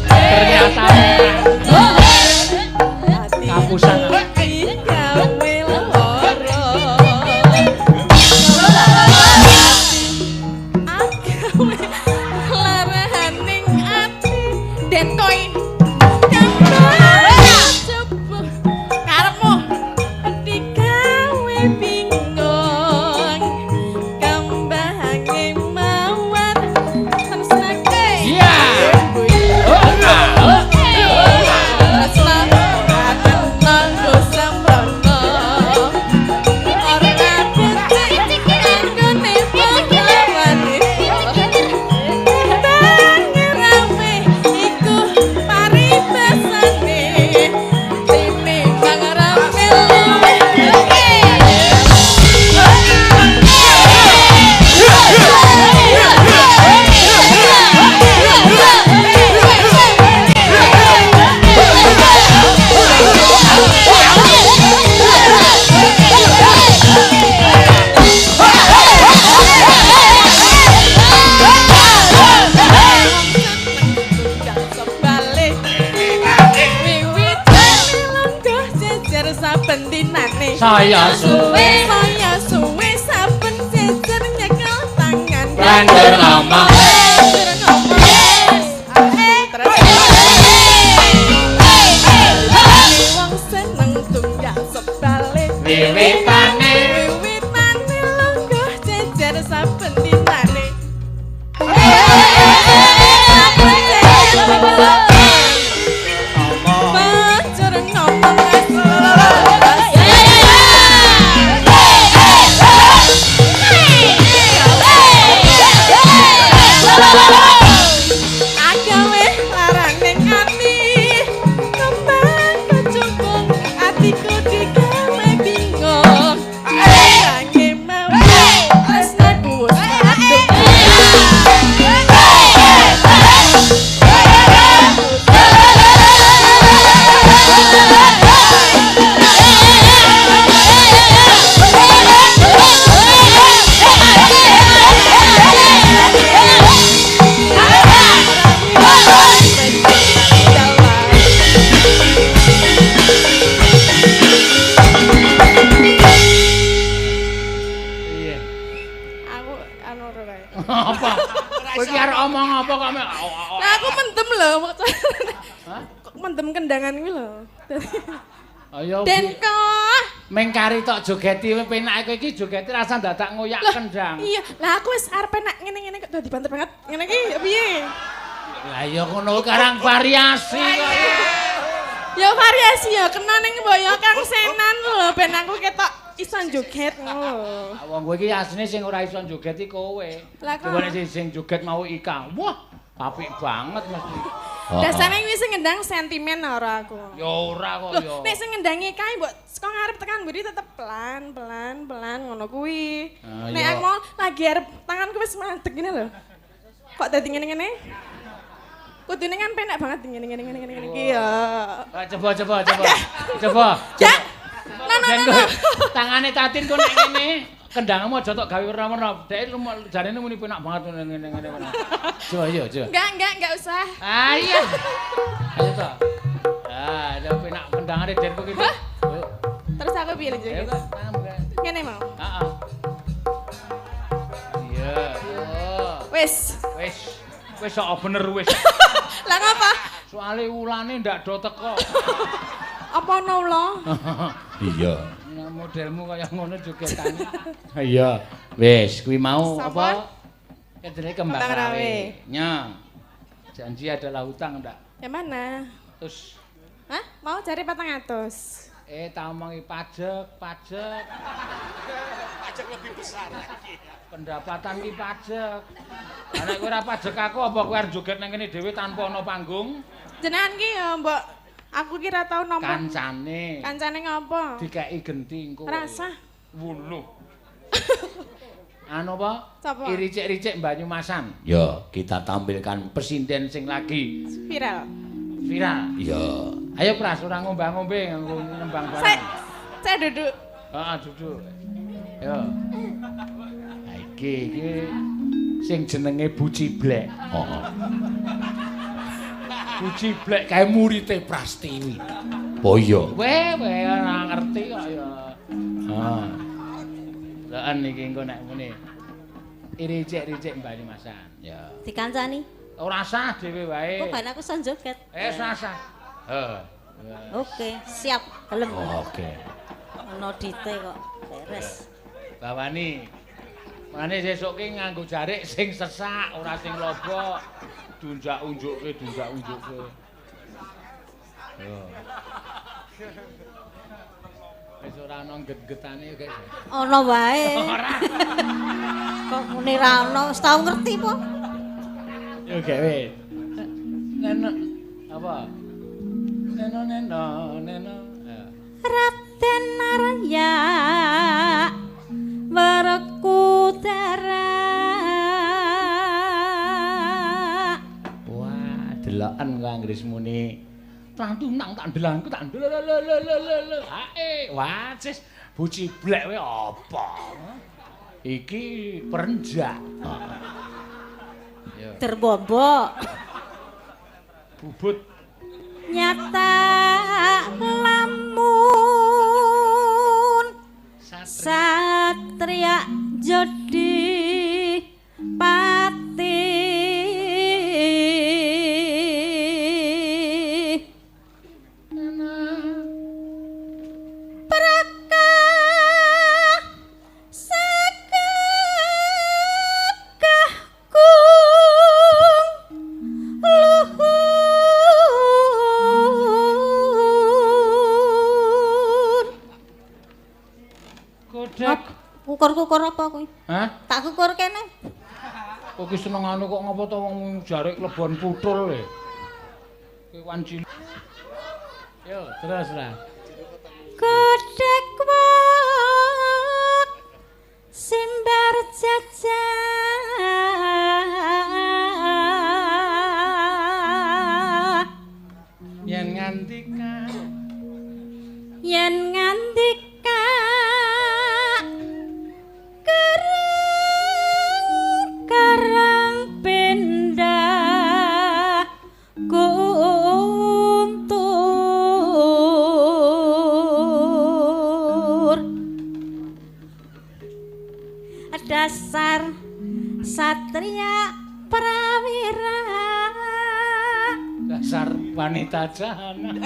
Ternyata kapusan. Saya suwe, saya suwe saben jejer nyekel tangan. Banjur ngomong, banjur ngomong. Wong seneng tunggal sebalik. Wiwitane, wiwitane lungguh jejer saben dinane. Banjur ngomong. Hey! Apa? Kowe iki arep omong apa kok? Lah aku mendem lho. Hah? Kok mendem kendangan kuwi lho. Ayo. Denko. Mengkari tok jogeti penake kowe iki jogeti rasa dadak ngoyak kendang. Iya, lah aku wis arep penak ngene-ngene kok dadi banter banget. Ngene iki ya piye? Lah ya ngono karang variasi kok. Ya variasi ya kena ning mbok Kang Senan lho ben aku ketok iso joget ngono lho. Wong kowe iki asline sing ora iso joget iki kowe. Lah Coba sing joget mau Ika. Wah, apik banget mesti. Dasare kuwi sing ngendang sentimen ora aku. Ya ora kok ya. Nek sing ngendangi kae mbok saka ngarep tekan mburi tetep pelan pelan pelan ngono kuwi. Nek aku mau lagi arep tanganku wis mandek ngene lho. Kok dadi ngene-ngene? Kudune kan penak banget ngene ngene ngene ngene iki ya. Coba coba coba. Coba. Ya. No no no. Tangane Tatin kok nek ngene, kendangmu aja tok gawe werna-werna. Dek jarene muni penak banget ngene ngene ngene. Coba yo, coba. Enggak usah. Ah iya. Ayo to. Ah, ada penak kendangane Denko ki. Terus aku piye joget? Ngene mau. Heeh. Iya. Wis. Wis. Wis sok bener wis. Lah ngapa? Soale ulane ndak do teko. Apa ana ula? Iya. Nah, modelmu kaya ngono jogetane. Iya. Wis, kuwi mau apa? Kedene kembang rawe. Nya. Janji adalah hutang ndak? Yang mana? Terus. Hah? Mau cari 400. Tak omongi pajak, pajak. Pajak lebih besar lagi. Pendapatan ki pajak. Lah nek kowe ora pajak aku apa kowe arep joget nang kene dhewe tanpa ana panggung? Jenengan ki ya mbok aku ki ora tau nampa. Kancane. Kancane ngopo? Dikeki genti engko. Rasah. Wuluh. Anu apa? Sapa? Iricik-ricik Banyumasan. Ya, kita tampilkan pesinden sing lagi viral. Viral. Ya. Ayo Pras ora ngombah-ngombe nganggo nembang barang. Saya duduk. Heeh, duduk. Yo. Ha iki iki sing jenenge Bu Ciblek. Heeh. Bu Ciblek kae murite Prastiwi. Oh iya. Weh, weh ora ngerti kok ya. Heeh. Lha iki engko nek muni iricik-ricik Banyumasan. Ya. Dikancani. Ora sah dhewe wae. Kok ben aku iso joget. Sah sah. Heeh. Oke, siap. Gelem. Oke. Ono dite kok. Beres. Bawani. Mane sesuk ki nganggo jarik sing sesak, ora sing lobok. Dunjak-unjukke, dunjak-unjukke. Yo. Wis ora ono get-getane guys. Ono wae. Ora. Kok muni ra ono, wis tau ngerti po. Yo gek wis. Neno apa? Neno neno neno. Raden Arya Werkudara. Wah, deloken kok anggris muni. Trantunang tak ndelangku tak ndelelelelelele. Hae, wah sis Bu Ciblek kowe apa? Iki perenjak. Ya. Terbombok. Bubut. Nyata lamun satria jodi pati. Kukur-kukur apa kuwi? Hah? Tak kukur kene. Kok ki senengane kok ngopo to wong jarik klebon putul e. Kewan cilik. Yo, terus lah. Kodhek wak simbar jajah. Yen ngandika. Yen ngandika kerang pindah kuntur dasar Arya Prawira. Dasar wanita jahana.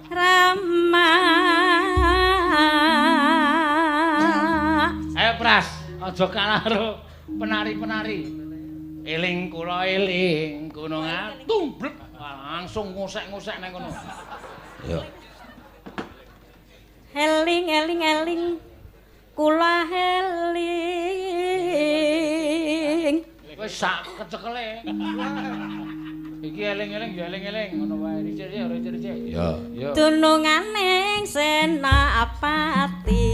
Rama. Ayo Pras, aja kalah karo penari-penari. Eling kula eling gunung tumblek langsung ngosek-ngosek nang kono. Yo. Eling eling eling kula eling. Wis sak kecekele. Iki eling-eling ya eling-eling ngono wae. Ricik ricik. Ya, ya. Dununganing Senapati.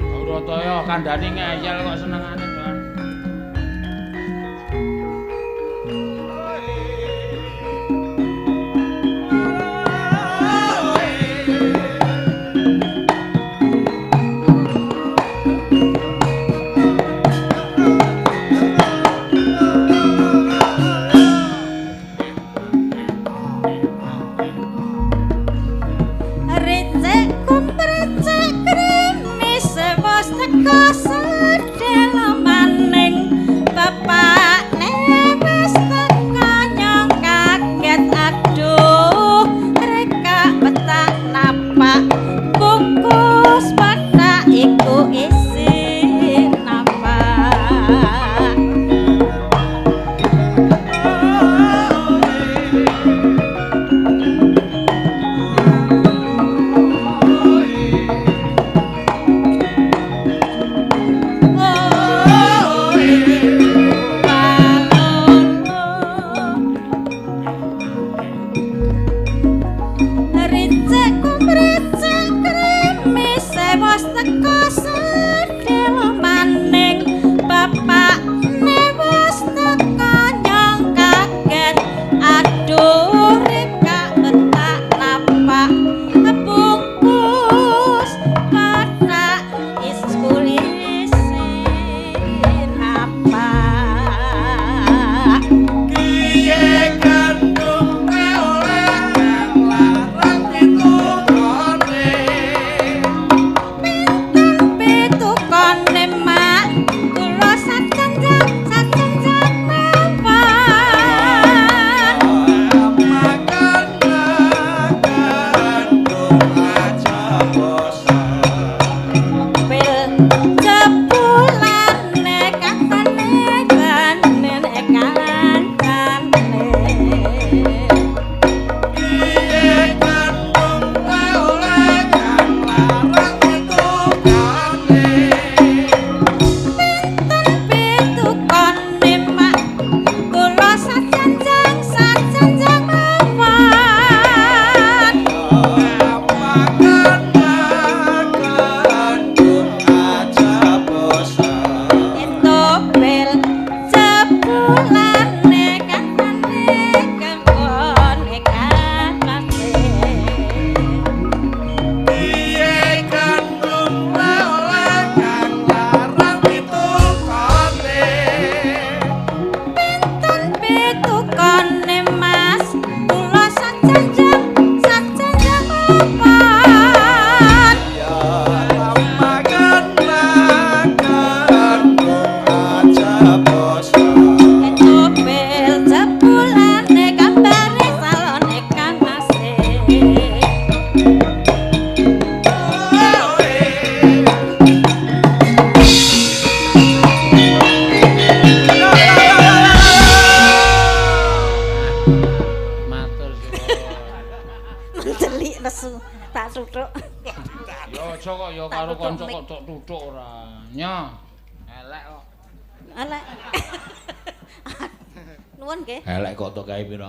Aurataya kandhani ngeyel kok senengane, Don.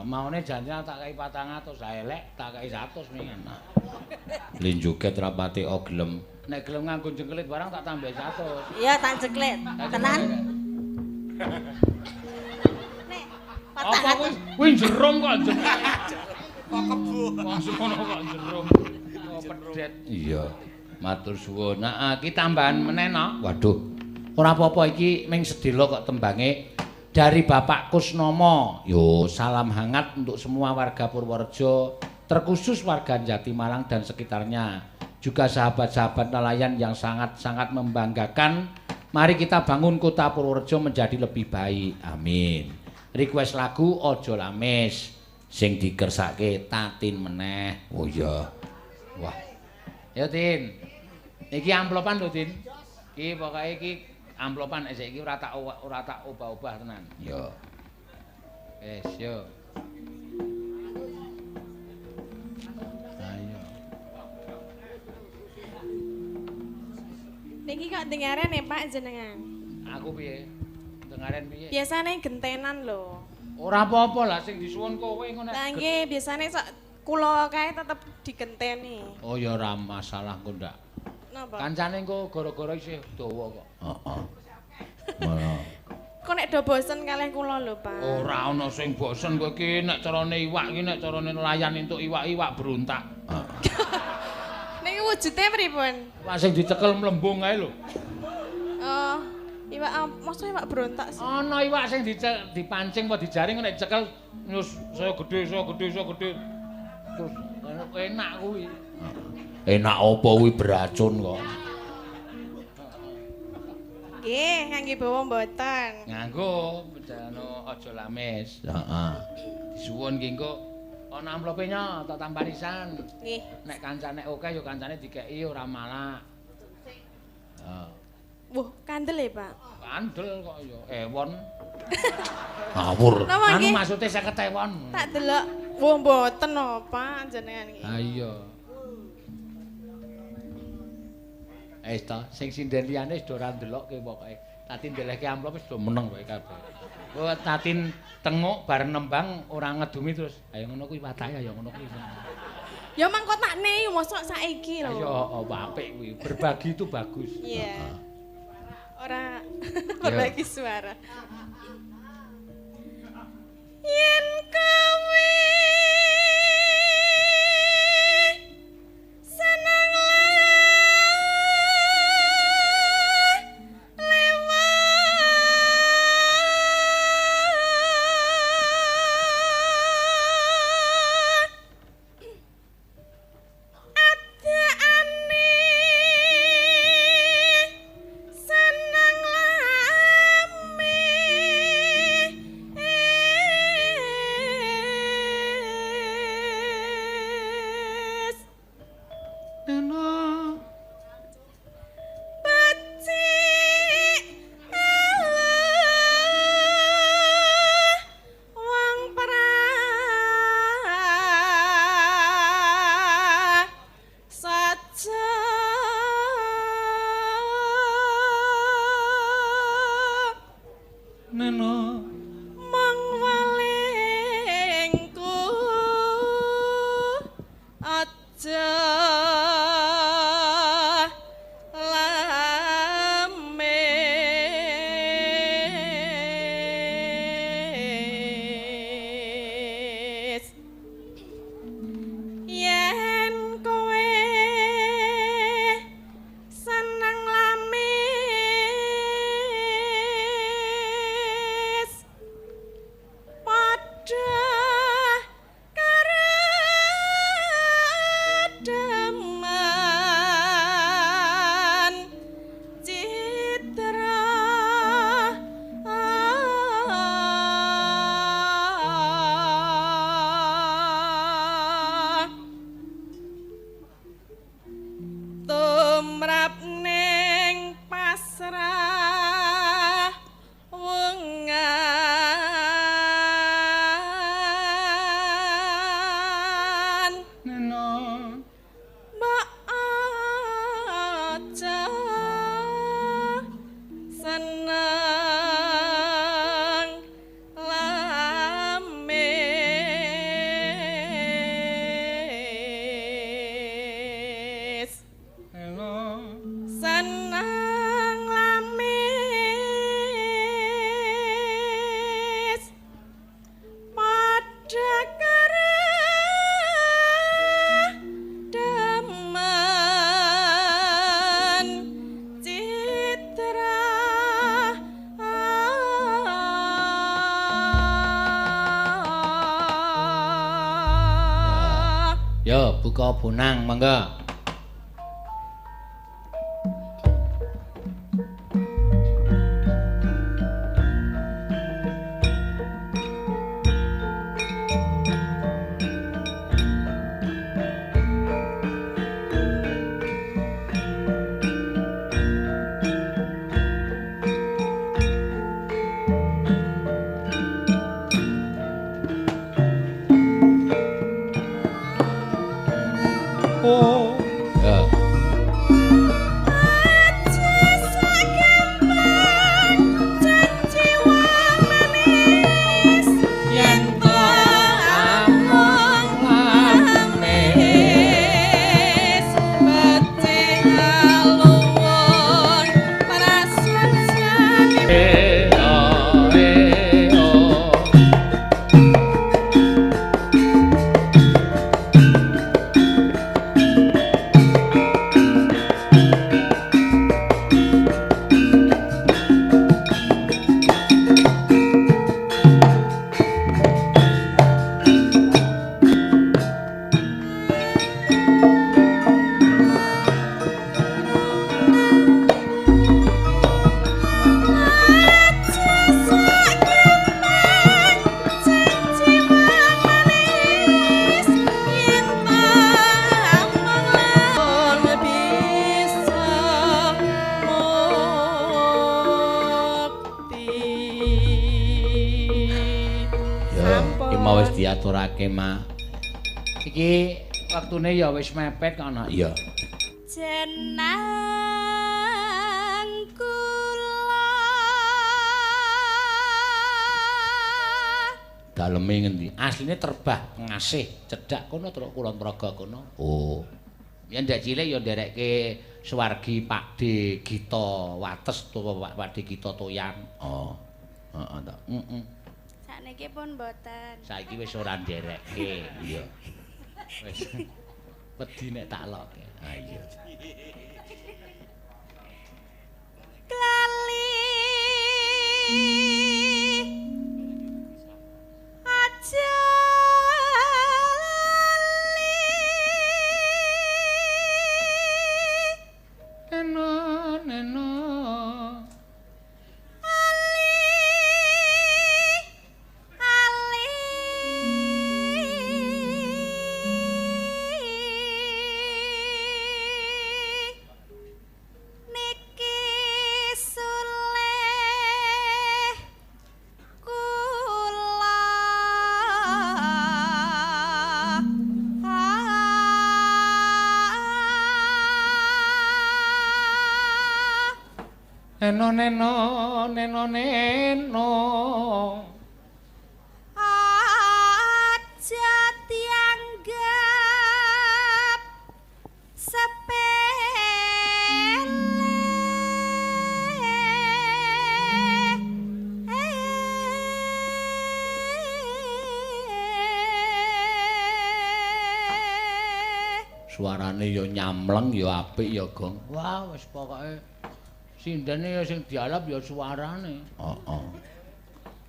Maune janjian tak kai 400, elek tak kai 100 mingen. Linjuket rapati o gelem. Nek gelem nganggo jengkelit barang tak tambah 100. Iya, tak jengkelit. Tenan. Nek 400. Kuwi jerum kok jengkelit. Kok kebo. Wong semono kok jerum. Kok pedet. Iya. Matur suwun. Nah, iki tambahan meneh no. Waduh. Ora apa-apa iki ming sedhela kok tembange. Dari Bapak Kusnomo. Yo, salam hangat untuk semua warga Purworejo, terkhusus warga Jatimalang dan sekitarnya. Juga sahabat-sahabat nelayan yang sangat-sangat membanggakan. Mari kita bangun kota Purworejo menjadi lebih baik. Amin. Request lagu Ojo Lamis sing dikersake Tatin meneh. Oh iya. Wah. Ya Tin. Niki amplopan lho Tin. Iki pokoke iki amplopan nek iki ora tak obah-obah tenan. Ya. Wis yo. Ayo. Niki kok dengaren ya Pak jenengan? Aku piye? Dengaren piye? Biasane gentenan lho. Ora apa-apa lah sing disuwun kowe ngono. Lah nggih, biasane sok kula kae tetep digenteni. Oh ya ora masalah engko ndak. Napa? Kancane engko gara-gara isih dawa kok. Heeh. Ngono. Kok nek do bosen kalih kula lho, Pak. Ora ana sing bosen kowe iki nek carane iwak iki nek carane nelayan entuk iwak-iwak berontak. Heeh. Niki wujude pripun? Iwak sing dicekel mlembung ae lho. Oh, iwak mosok iwak berontak sih. Ana iwak sing dipancing apa dijaring nek dicekel nyus saya gedhe, saya gedhe, saya gedhe. Terus enak kuwi. Enak apa kuwi beracun kok. Nggih, ngangge bawa mboten. Nganggo, anu aja lamis. Heeh. Disuwun ki engko ana amplope nya tak tampanisan. Nggih. Nek kancane akeh ya kancane dikeki ora malak. Heeh. Wah, kandel ya, Pak? Kandel kok ya ewon. Ngawur. Anu maksude 50 ewon. Tak delok. Wah, mboten no, Pak, jenengan iki. Ha iya. Wis ta, sing sinden liyane wis ora ndelokke pokoke. Tatin ndelehke amplop wis do meneng wae kabeh. Kok Tatin tenguk bareng nembang ora ngedumi terus. Ayo ngono kuwi watake ayo ngono kuwi. Ya mangko takne mosok saiki lho. Ayo apik kuwi. Berbagi itu bagus. Iya. Ora berbagi suara. Yen kowe seneng lewat adaane seneng lamis. Becik Allah wong prasaja Neno mong walingku aja lamis. Yen kowe seneng lamis padha karo demen citra. Tumrap ning pasrah wengan Neno mbok aja seneng lamis. Halo Seneng lamis padha karo demen citra. Yo buka bonang monggo. Diaturake, Mak. Iki waktune ya wis mepet kok, Nak. Iya. Jenang kula. Daleme ngendi? Asline Terbah Pengasih, cedhak kono Truk Kulon Progo kono. Oh. Yen ndek cilik ya nderekke swargi Pakde Gita Wates utawa Pakde Gita Toyan. Oh. Heeh ta. Heeh. Sakniki pun mboten. Saiki wis ora nderekke. Iya. Wis. Wedi nek tak lokke. Ha iya. Klali aja lali. Neno neno. Ali ali. Niki suleh kula. Neno neno neno neno. Aja dianggap sepele. Suarane ya nyamleng ya apik ya, Gong. Wah, wis pokoke sindene ya sing dialap ya suarane. Heeh.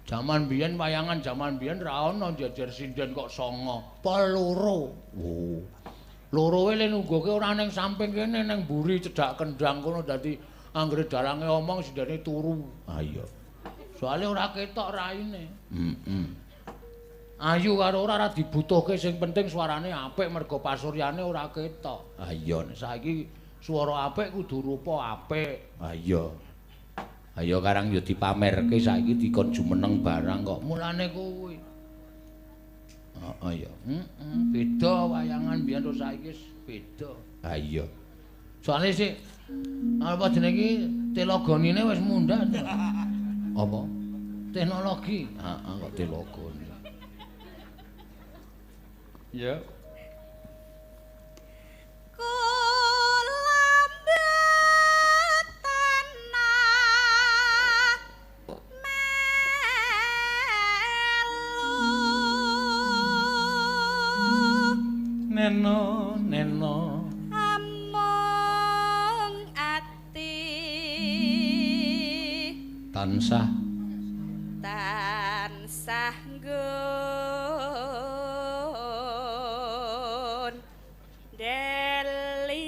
Jaman biyen wayangan jaman biyen ra ono jejer sinden kok songo, pol loro. Oh. Loro le nungguke ora ning samping kene ning mburi cedhak kendang kono dadi anggere dalange omong sindene turu. Ha iya. Soale ora ketok raine. Heeh. Ayu karo ora ora dibutuhke sing penting suarane apik mergo pasuryane ora ketok. Ha iya. Nek saiki swara apik kudu rupa apik. Ha iya. Ha iya karang ya dipamerke saiki dikon jumeneng barang kok. Mulane kuwi. Heeh ya. Heeh, beda wayangan biyen karo saiki wis beda. Ha iya. Soale sik apa jenenge iki telogonine wis mundhak. Apa? Teknologi. Heeh kok telogone. Ya. Kula tanah melu. Neno neno. Amung ati Tansah tansah nggon deli.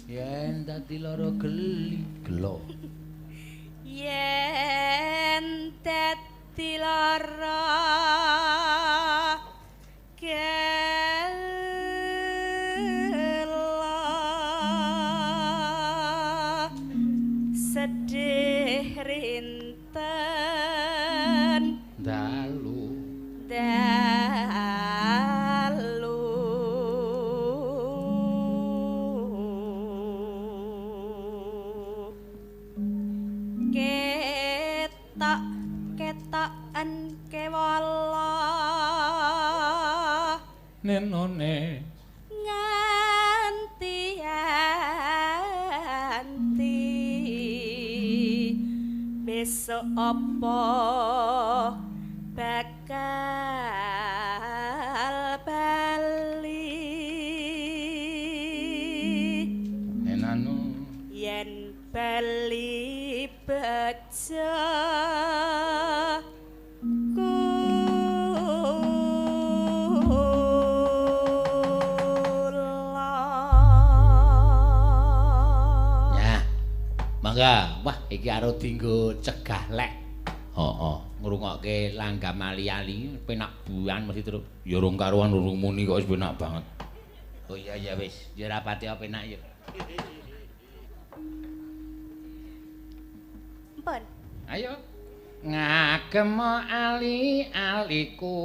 Yen dadi lara geli gelo. Yen dadi lara gelo sedih rinten dalu dalu. Ketok ketoken kewala nenone nganti anti besok apa bakal bali. Nenanu yen bali bejo kula. Ya. Mangga, wah iki karo dienggo cegah lek. Heeh. Ngrungokke langgam ali-ali penak buan mesti terus. Ya rung karuan urung muni kok wis penak banget. Oh iya ya wis, ya ora pati penak ya. Mpun. Ayo. Ngagem ali-aliku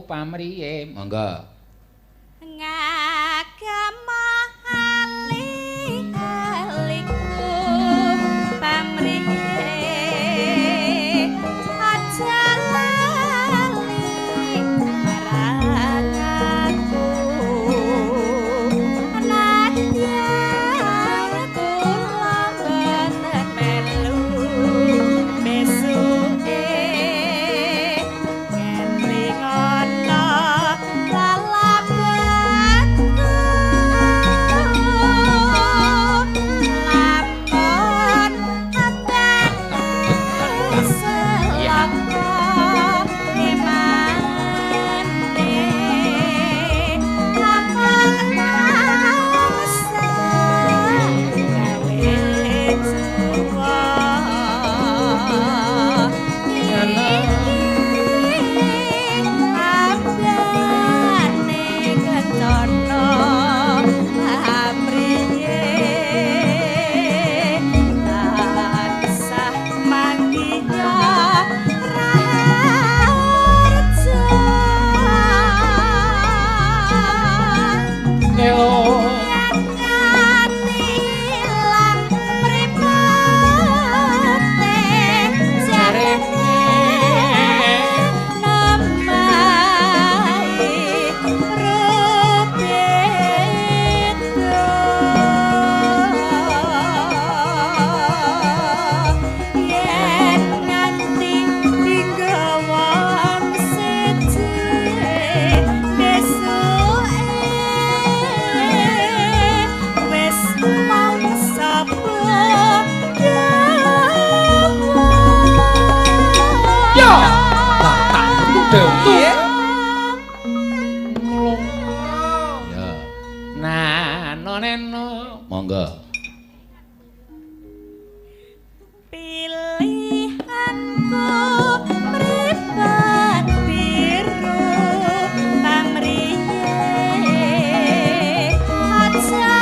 pamriye. Monggo. Ngagem ali-aliku pamriye aja lali marang aku nadyan kula boten melu besuke ngelingono lalabatku lamun ambane selaka emane amang tansah gawe juwa iki ambane kencana pamriye tansah manggiya raharja. Neo. Yen nganti ilang mripate jarene namahi rubeda. Yen nganti dinggo wong siji besuke wis mangsa padha. Ya. Batak metu dewe. Mulung. Ya. Nah, no neno. Monggo. Pilihanku mripat biru pamriye aja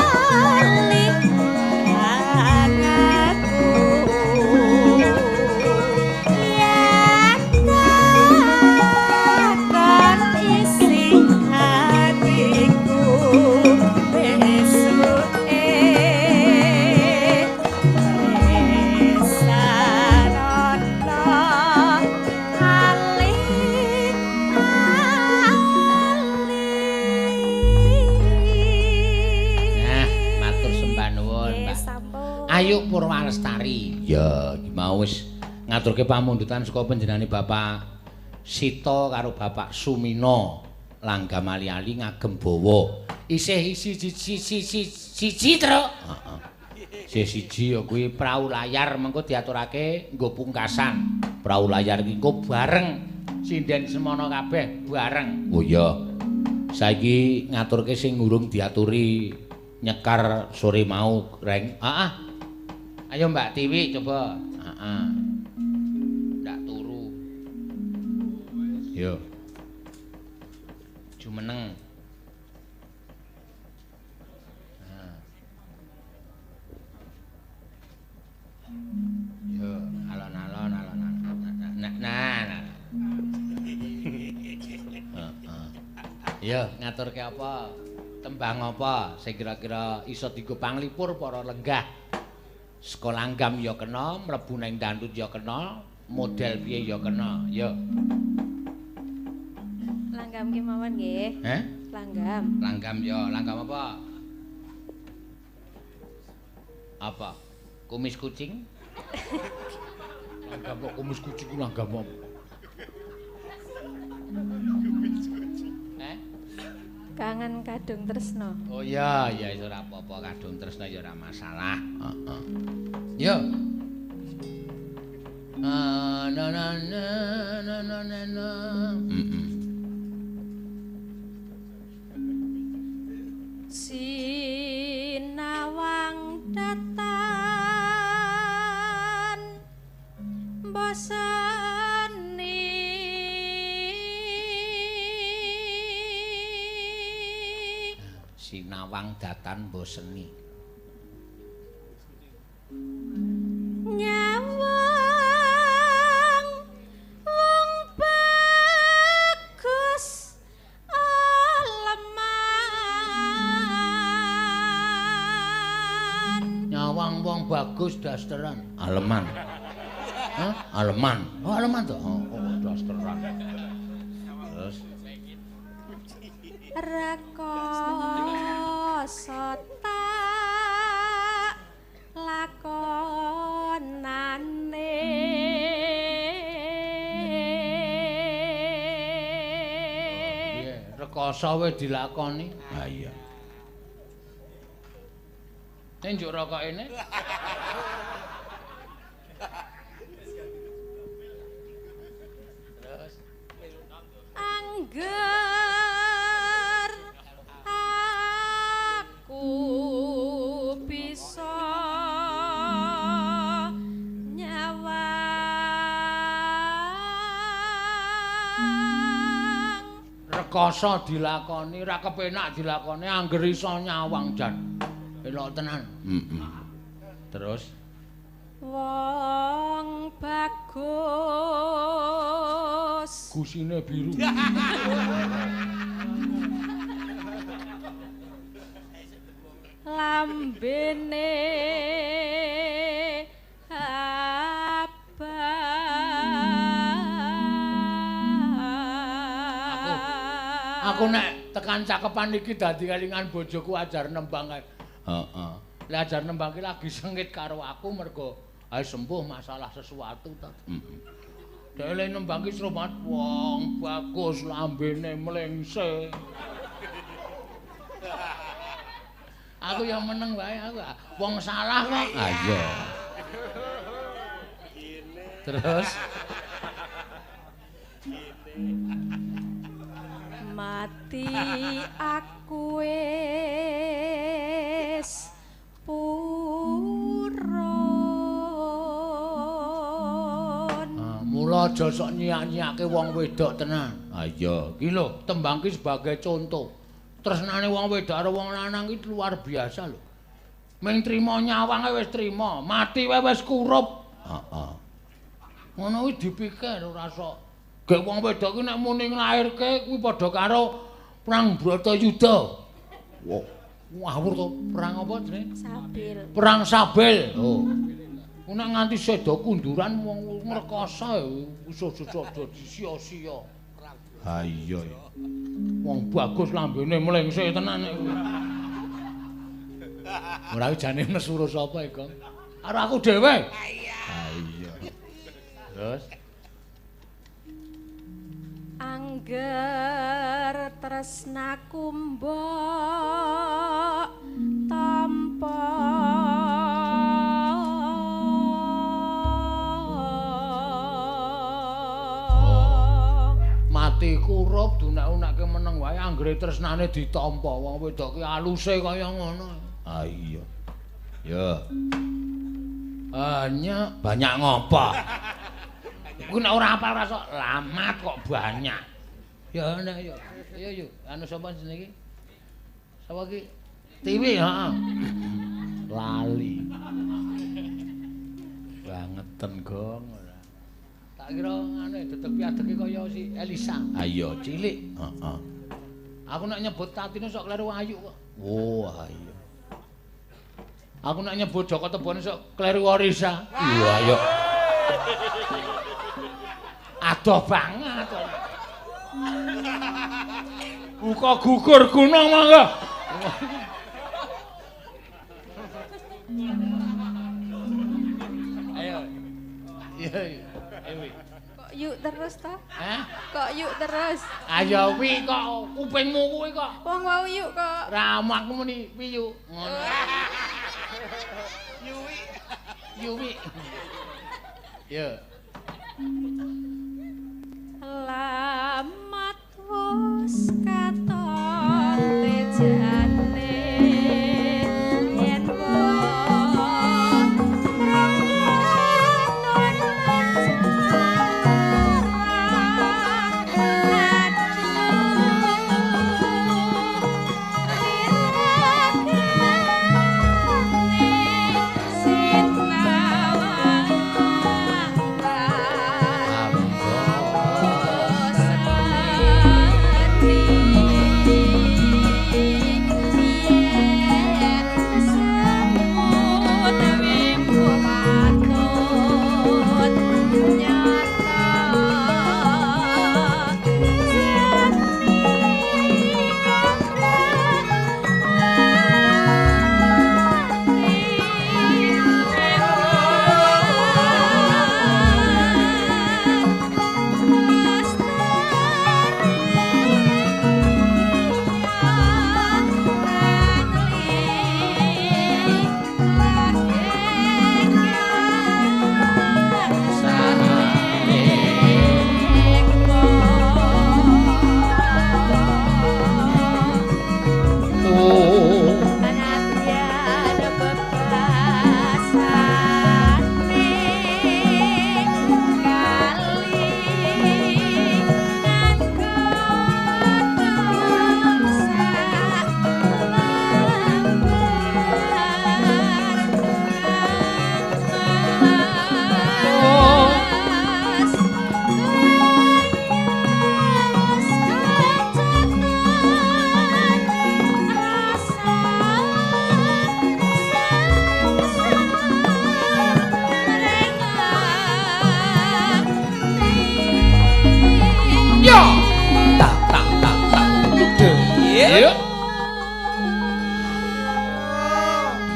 lali marang aku yen takon isi hatiku besuke Sarana ali ali. Nah, matur sembah nuwun, Nggih, Mbak. sampun. Ayu Purwalestari. Ya, iki mau wis ngaturke pamundutan saka panjenengane Bapak Sita karo Bapak Sumino langgam ali-ali ngagem bawa. Isih isi siji siji siji, Truk. Heeh. Isih siji ya kuwi prau layar mengko diaturake nggo pungkasan. Prau layar iki engko bareng sinden semono kabeh bareng. Oh iya. Saiki ngaturke sing urung diaturi nyekar sore mau, Reng. Heeh. Ayo Mbak Tiwi coba. Heeh. Ndak turu. Yo. Jumeneng. Nah. Yo, alon-alon alon-alon. Nah, nah, nah. Heeh. Yo, ngaturke apa? Tembang apa sing kira-kira iso dienggo panglipur para lenggah? Saka langgam ya kena, mlebu nang dandut ya kena, model piye ya kena. Yo. Langgam kemawon nggih. Heh? Langgam. Langgam ya, langgam apa? Apa? Kumis kucing? Langgam kok kumis kucing ku langgam apa? Eh? Kangen kadung tresno. Oh iya, ya iso ora apa-apa kadung tresno ya ora masalah. Heeh. Yo. Na na na na na na na. Sinawang datan boseni Sinawang datan boseni. Nyawang wong bagus dasteran. Aleman. Hah? Aleman. Oh, aleman to. Oh, dasteran. Terus rekoso tak lakonane. Piye? Rekoso wis dilakoni. Ha iya. Nek njuk rokokene. Terus angger aku bisa nyawang. Rekoso dilakoni, ra kepenak dilakoni, angger iso nyawang jan. Elok tenan. Heeh. Terus wong bagus gusine biru. Lambene abang. Aku nek tekan cakepan iki dadi kelingan bojoku ajar nembang kae. Heeh. Lah ajar nembang ki lagi sengit karo aku mergo ae sembuh masalah sesuatu ta. Heeh. Dhek nembang ki seru banget, wong bagus lambene mlengse. Aku ya meneng wae aku. Wong salah kok. Ha iya. Terus mati aku wis purun. Mula aja sok nyiak-nyiake wong wedok tenan. Ha iya, iki lho tembang ki sebagai contoh. Tresnane wong wedok karo wong lanang iki luar biasa lho. Ming trima nyawange wis trima, mati wae wis kurup. Heeh. Ngono kuwi dipikir ora sok. Gek wong wedok ki nek muni nglairke kuwi padha karo perang Bratayuda. Wah, ngawur to, perang apa jenenge? Sabil. Perang Sabil. Oh. Ku nek nganti seda kunduran wong ngrekoso wis aja disia-sia. Ha iya. Wong bagus lambene mlengse tenan nek kuwi. Ora jane nesu sapa iki, Gong? Karo aku dhewe. Ha iya. Terus angger tresnaku mbok tampa. Mati kurup dunak-unake meneng wae anggere tresnane ditampa wong wedok ki aluse kaya ngono. Ha iya. Ya. Banyak banyak ngopo. Kuwi nek ora apal ora sok lamat kok banyak. Ya nek ya. Ayo yo, anu sapa jenenge iki? Sapa iki? Tiwi, heeh. Lali. Bangeten Gong ora. Tak kira anu dedeg piadege kaya si Elisa. Ha iya, cilik. Heeh. Aku nek nyebut Tatine sok kleru ayu kok. Oh, iya. Aku nek nyebut Joko Tebone sok kleru Orisa. Iya, ayo. Adoh banget. Buka gugur gunung monggo. Ayo. Iya, iya. Ayo wi. Kok yuk terus ta? Hah? Kok yuk terus? Ayo wi kok kupingmu kuwi kok. Wong wau yuk kok. Ramak muni wi yuk. Ngono. Yuwi. Yuwi. Ya. Lamat wis katon tejane yen wong Ampun. Ayo.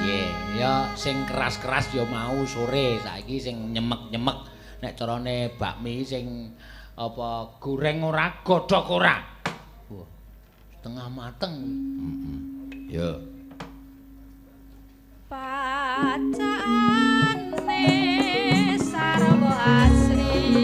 Piye? Ya sing keras-keras ya mau sore, saiki sing nyemek-nyemek nek carane bakmi sing apa goreng ora, godhog ora. Wah, setengah mateng. Heeh. Ya. Pacane sarwa asri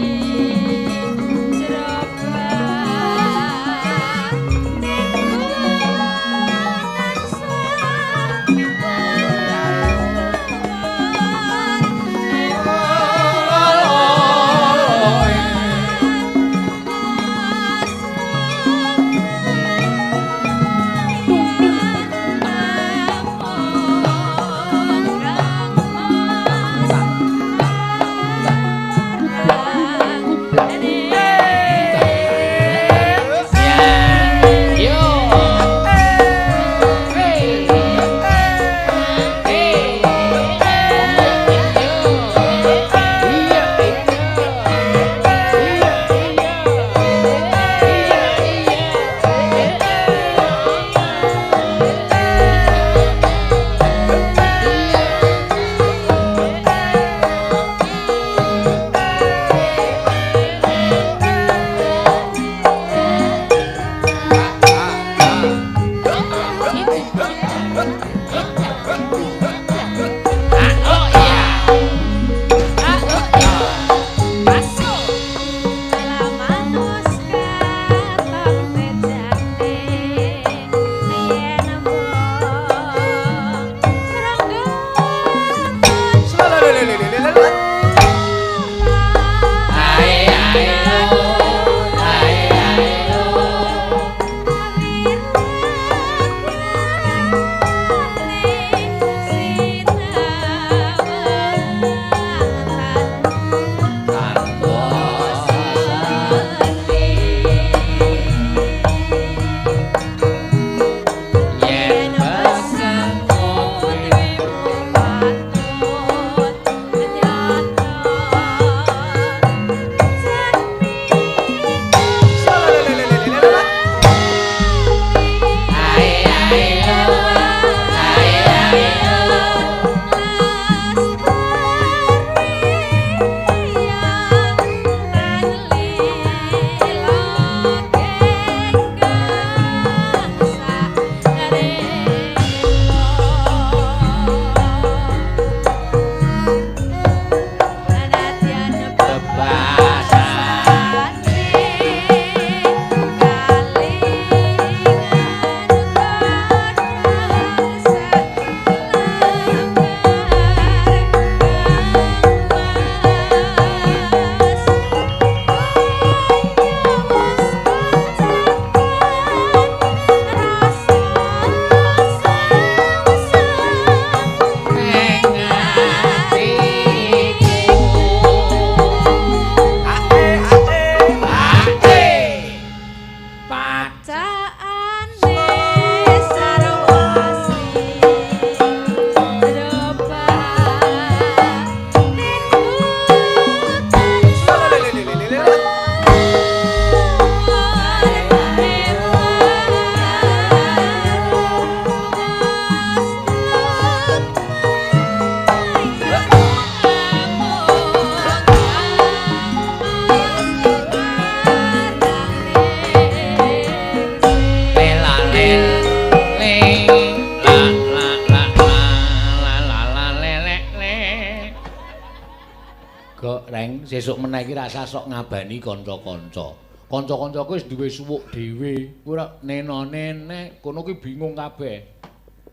Sesuk meneh iki rasa sok ngabani kanca-kanca. Kanca-kancaku wis duwe suwuk dhewe. Ora neno-nenek kono ki bingung kabeh.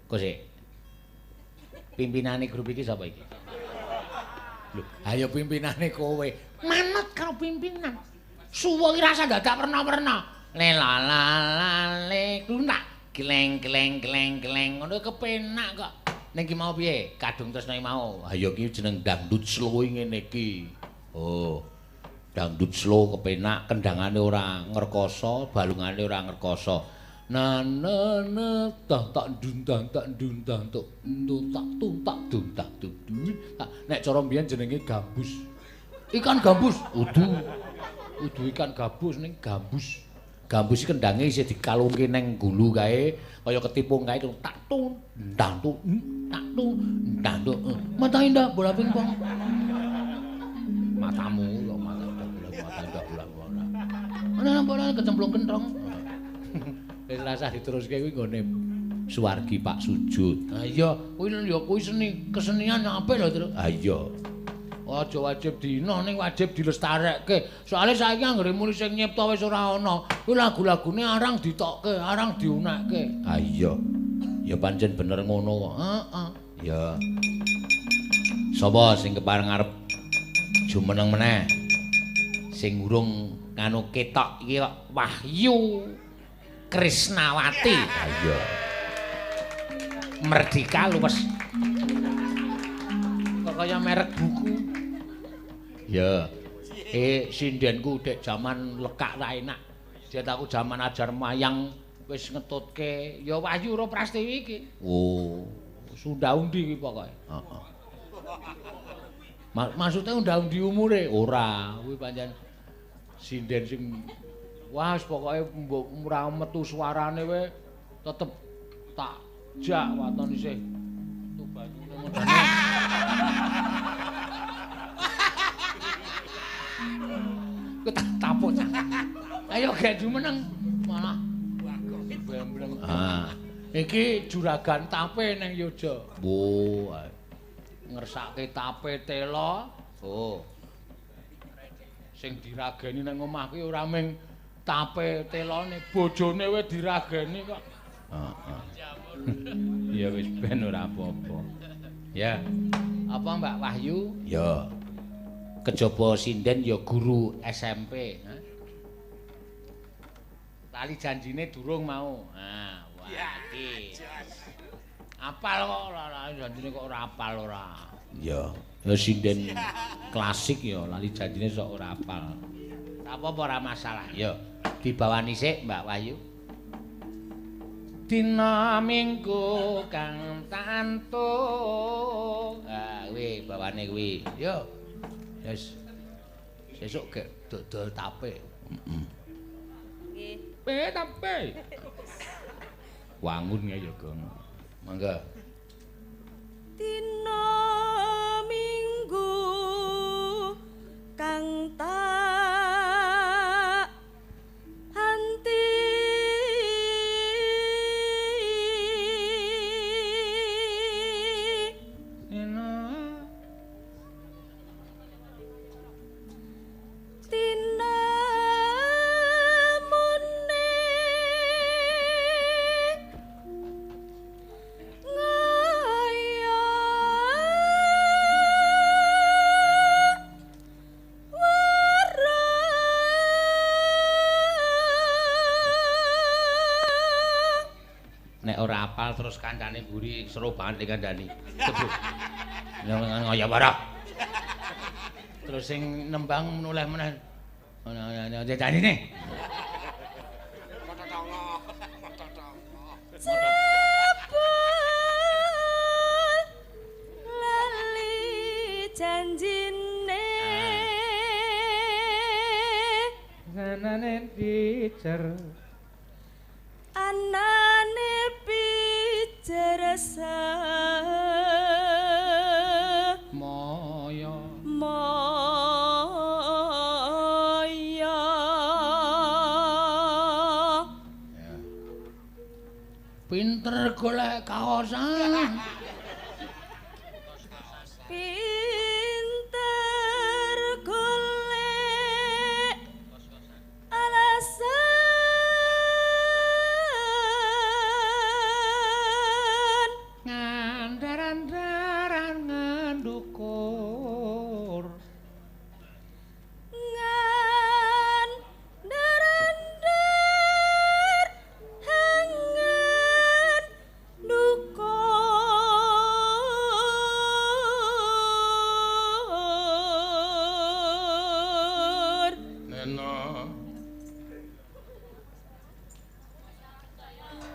Kok sik? Pimpinane grup iki sapa iki? Lho, ayo pimpinane kowe. Manut karo pimpinan. Suwuk iki rasa dadak werna-werna. Le la la la le klunak gleng gleng gleng gleng ngono kepenak kok. Ning ki mau piye? Kadung tresno mau. Ayo ki jeneng dangdut slow ngene iki. Oh, dangdut slow kepenak, kendangane ora ngrekoso, balungane ora ngrekoso. Na na na tah tak dun tah tak dun tah tuk tak tung tak dun tak dun. Nek cara mbiyen jenenge gambus. Ikan gambus, udu. Udu ikan gabus ning gambus. Gambus iki kendange isih dikalungke neng gulu kae, kaya ketipung kae tak tun, ndang tu, tak tu, ndang tu. Mata indah bola pingpong. Matamu kok mata indah bola, mata indah bola bola. Ana bola kecemplung kentrong. Wis rasah diteruske kuwi nggone Suwargi Pak Sujud. Ha iya, kuwi ya kuwi seni, kesenian apik lho, Tru. Ha iya. Aja wajib dina ning wajib dilestarekke. Soale saiki anggere muni sing nyipta wis ora ana, kuwi lagu-lagune arang ditokke, arang diunekke. Ha iya. Ya pancen bener ngono kok. Heeh. Ya. Sapa sing kepareng arep jumeneng meneh? Sing urung nganu ketok iki kok Wahyu Krisnawati. Ha iya. Merdeka luwes. Kok kaya merek buku. Ya. Sindenku dek jaman lekak ra enak. Jet aku jaman ajar mayang wis ngetutke ya Wahyu ora Prastiwi iki. Oh, Sunda-undi iki pokoke. Heeh. Maksude unda-undi umure? Ora, kuwi pancen sinden sing wah wis pokoke mbok ora metu suarane wae tetep tak jak waton isih metu banyune modane. Ku tak tapuk. Ayo gek jumeneng malah bleng-bleng. Ah, iki juragan tape nang Yoja. Oh, ngersake tape tela. Oh. Sing dirageni nang omah kuwi ora mung tape telane, bojone wae dirageni kok. Heeh. Ya wis ben ora apa-apa. Ya. Apa Mbak Wahyu? Ya. Kejaba sinden ya guru SMP. Hah? Lali janjine durung mau. Ah, wah iki. Apal kok lali janjine kok ora apal ora. Ya, ya sinden klasik ya lali janjine sok ora apal. Ora apa-apa ora masalah. Ya, dibawani sik Mbak Wahyu. Dina Minggu kang tantuk. Ah, kuwi bawane kuwi. Yo. Wis. Sesuk gek dodol tape. Heeh. Nggih. Pe tape. Wangun ya Gong. Mangga. Dina Minggu kang tak anti. Nek ora apal terus kancane mburi seru banget dikandani. Tebuk. Ngaya bara. Terus sing nembang noleh meneh. Ono janjine. Jebul lali janjine. Anane pijer. Anane pijer moyo. Moyo. Pinter golek kaosan. Pinter golek alasan. Ngandaran-daran ngandukur. Ngandaran-dar hangan dukur. Neno.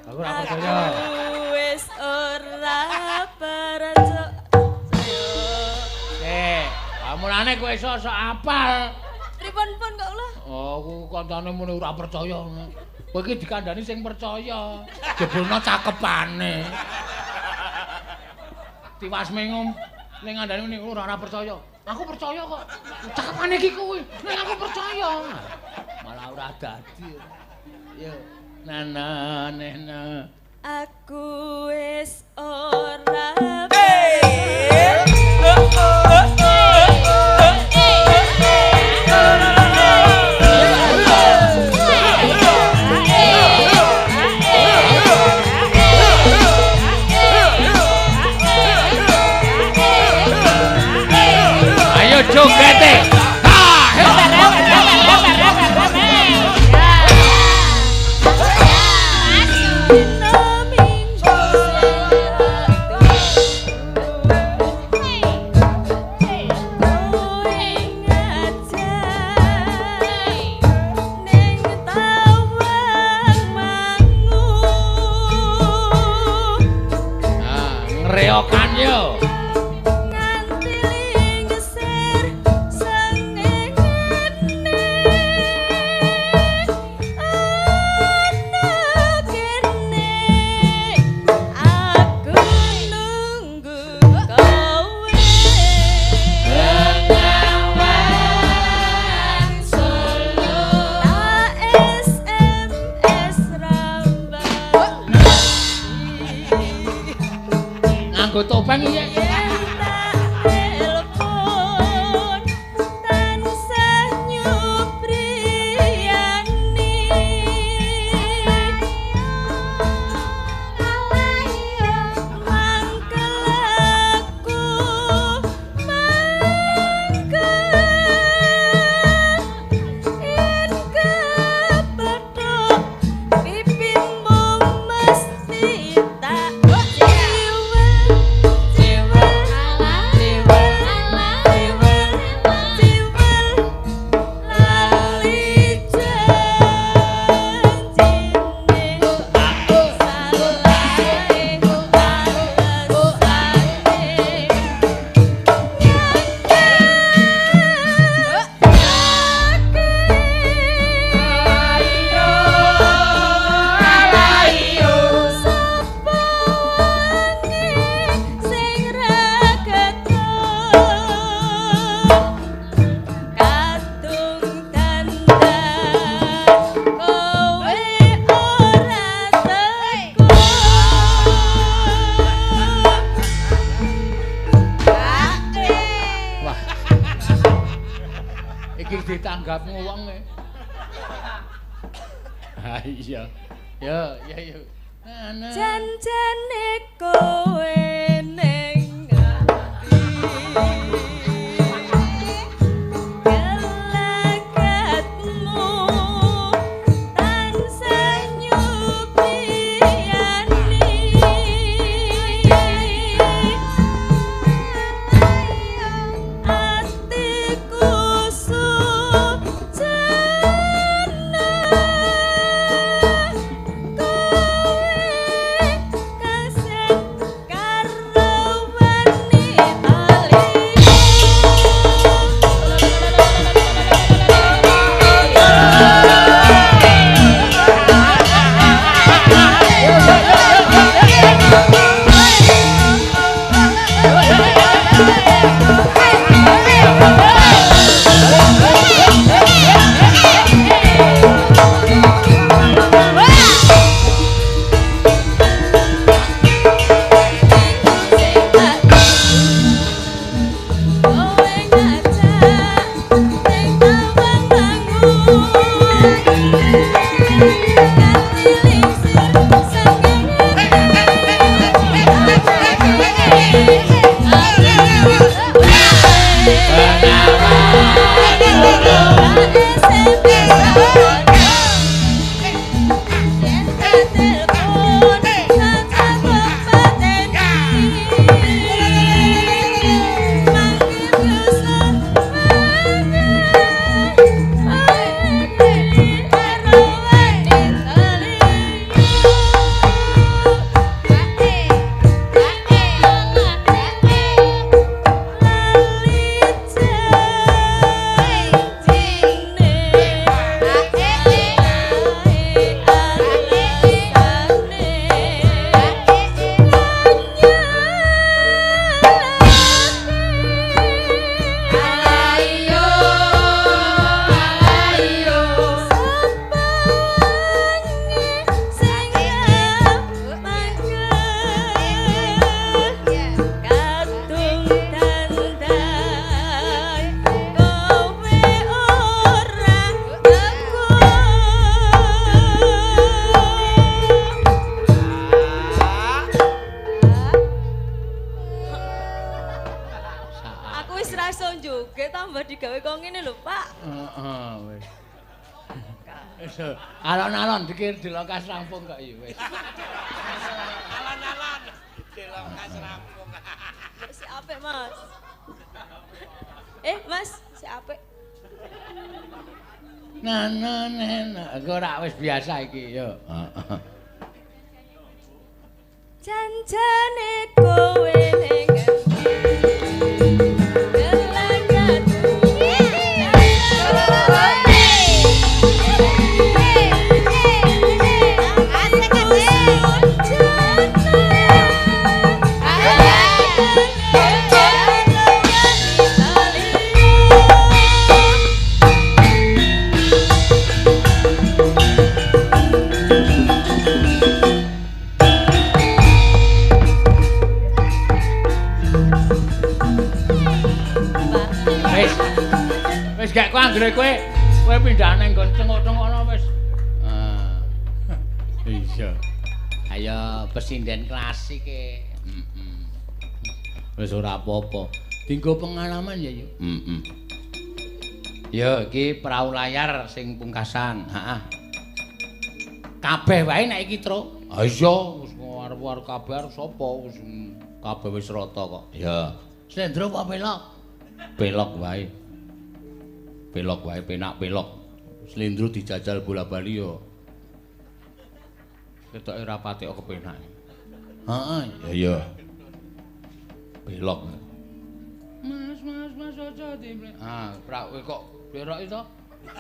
Aku ora percaya. Aku wis ora percaya. Mulane kowe iso sok apal. Pripun pun kok kula? Oh, aku kancane muni ora percaya ngono. Kowe iki dikandani sing percaya. Jebulno cakepane. Tiwas mengum ning ngandani muni ora percaya. Aku percaya kok. Cakepane iki kuwi. Ning aku percaya. Malah ora dadi. Yo, nana nena. Aku wis ora Ayo jogete. Ha! Ah, ngreokan yo. Nganggo topeng iki. Wah. Iki ditanggapmu wong e. Ha iya. Yo, ya yo. Nana. Janjane kowe ning ati gelagatmu tansah nyupriyani atiku sujana kowe kasih Dawa ngene lho, Pak. Heeh, wis. Wis alon-alon dikir dilokas rampung kok ya wis. Alon-alon dilokas rampung. Si apik, Mas. Mas, si apik. Nah, nah, nah, aku ora wis biasa iki yo. Heeh. Janjane kowe ning ngendi? Wis gak ku anggere kowe pindah nang nggon cengok-cengokno wis. Ah. Iya. Ayo pesinden klasik e. Heeh. Wis ora apa-apa. Dinggo pengalaman ya yo. Heeh. Ya iki prau layar sing pungkasan. Heeh. Kabeh wae nek iki, Truk. Ha iya, wis arep-arep kabeh arep sapa wis kabeh wis rata kok. Ya. Slendro apa pelok? Pelok wae. Pelok wae penak pelok. Slendro dijajal bola-bali yo. Ketoke ora patek kepenak. Heeh, ya ya. Pelok. Mas, mas, mas aja diplek. Ah, prak kowe kok beroki to?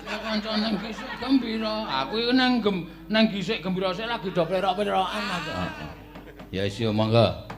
Kanca nang gisik gembira. Aku iki nang nang gisik gembira sik lagi do plerok-plerokan aku. Ya wis yo monggo.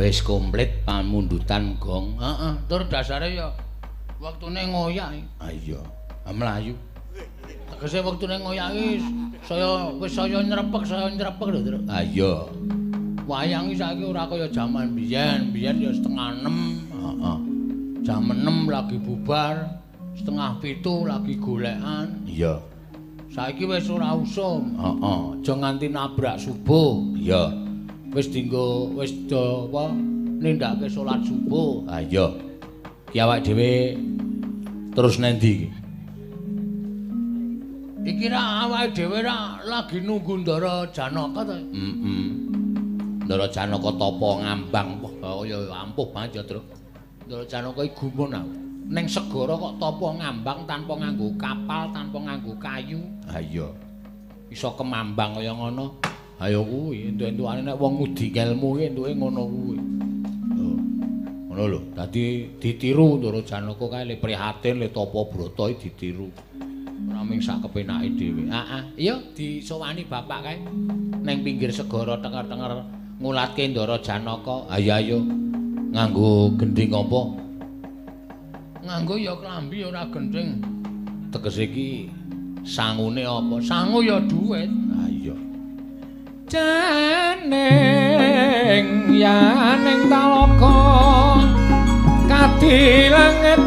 Wis komplit pamundutan gong. Heeh, tur dasare ya wektune ngoyak. Ha iya, mlayu. Tegese wektune ngoyak iki saya wis saya nyrepek lho, Truk. Ha iya. Wayang iki saiki ora kaya jaman biyen. Biyen ya 5:30. Heeh. Jam 6 lagi bubar, 6:30 lagi golekan. Iya. Saiki wis ora usum. Heeh, aja nganti nabrak subuh. Iya. Wis dinggo wis do apa nindakake salat subuh. Ha iya. Ki awake dhewe terus nendi iki? Iki ra awake dhewe ra lagi nunggu Ndara Janaka to? Heeh. Ndara Janaka tapa ngambang. Wah, ya ampuh banget ya, Truk. Ndara Janaka iki gumun aku. Ning segara kok tapa ngambang tanpa nganggo kapal, tanpa nganggo kayu. Ha iya. Iso kemambang kaya ngono. Ayo kuwi entuk-entukane nek wong ngudi ilmu kuwi entuke ngono kuwi. Lho. Ngono lho, dadi ditiru Ndara Janaka kae le prihatin le tapa brata iki ditiru. Ora mung sak kepenake dhewe. Heeh, iya disowani bapak kae ning pinggir segara tenger-tenger ngulatke Ndara Janaka. Ayo ayo. Nganggo gendhing apa? Nganggo ya klambi ora gendhing. Tegese iki sangune apa? Sangu ya dhuwit. Ha iya. Janing yaning talaga kadilanget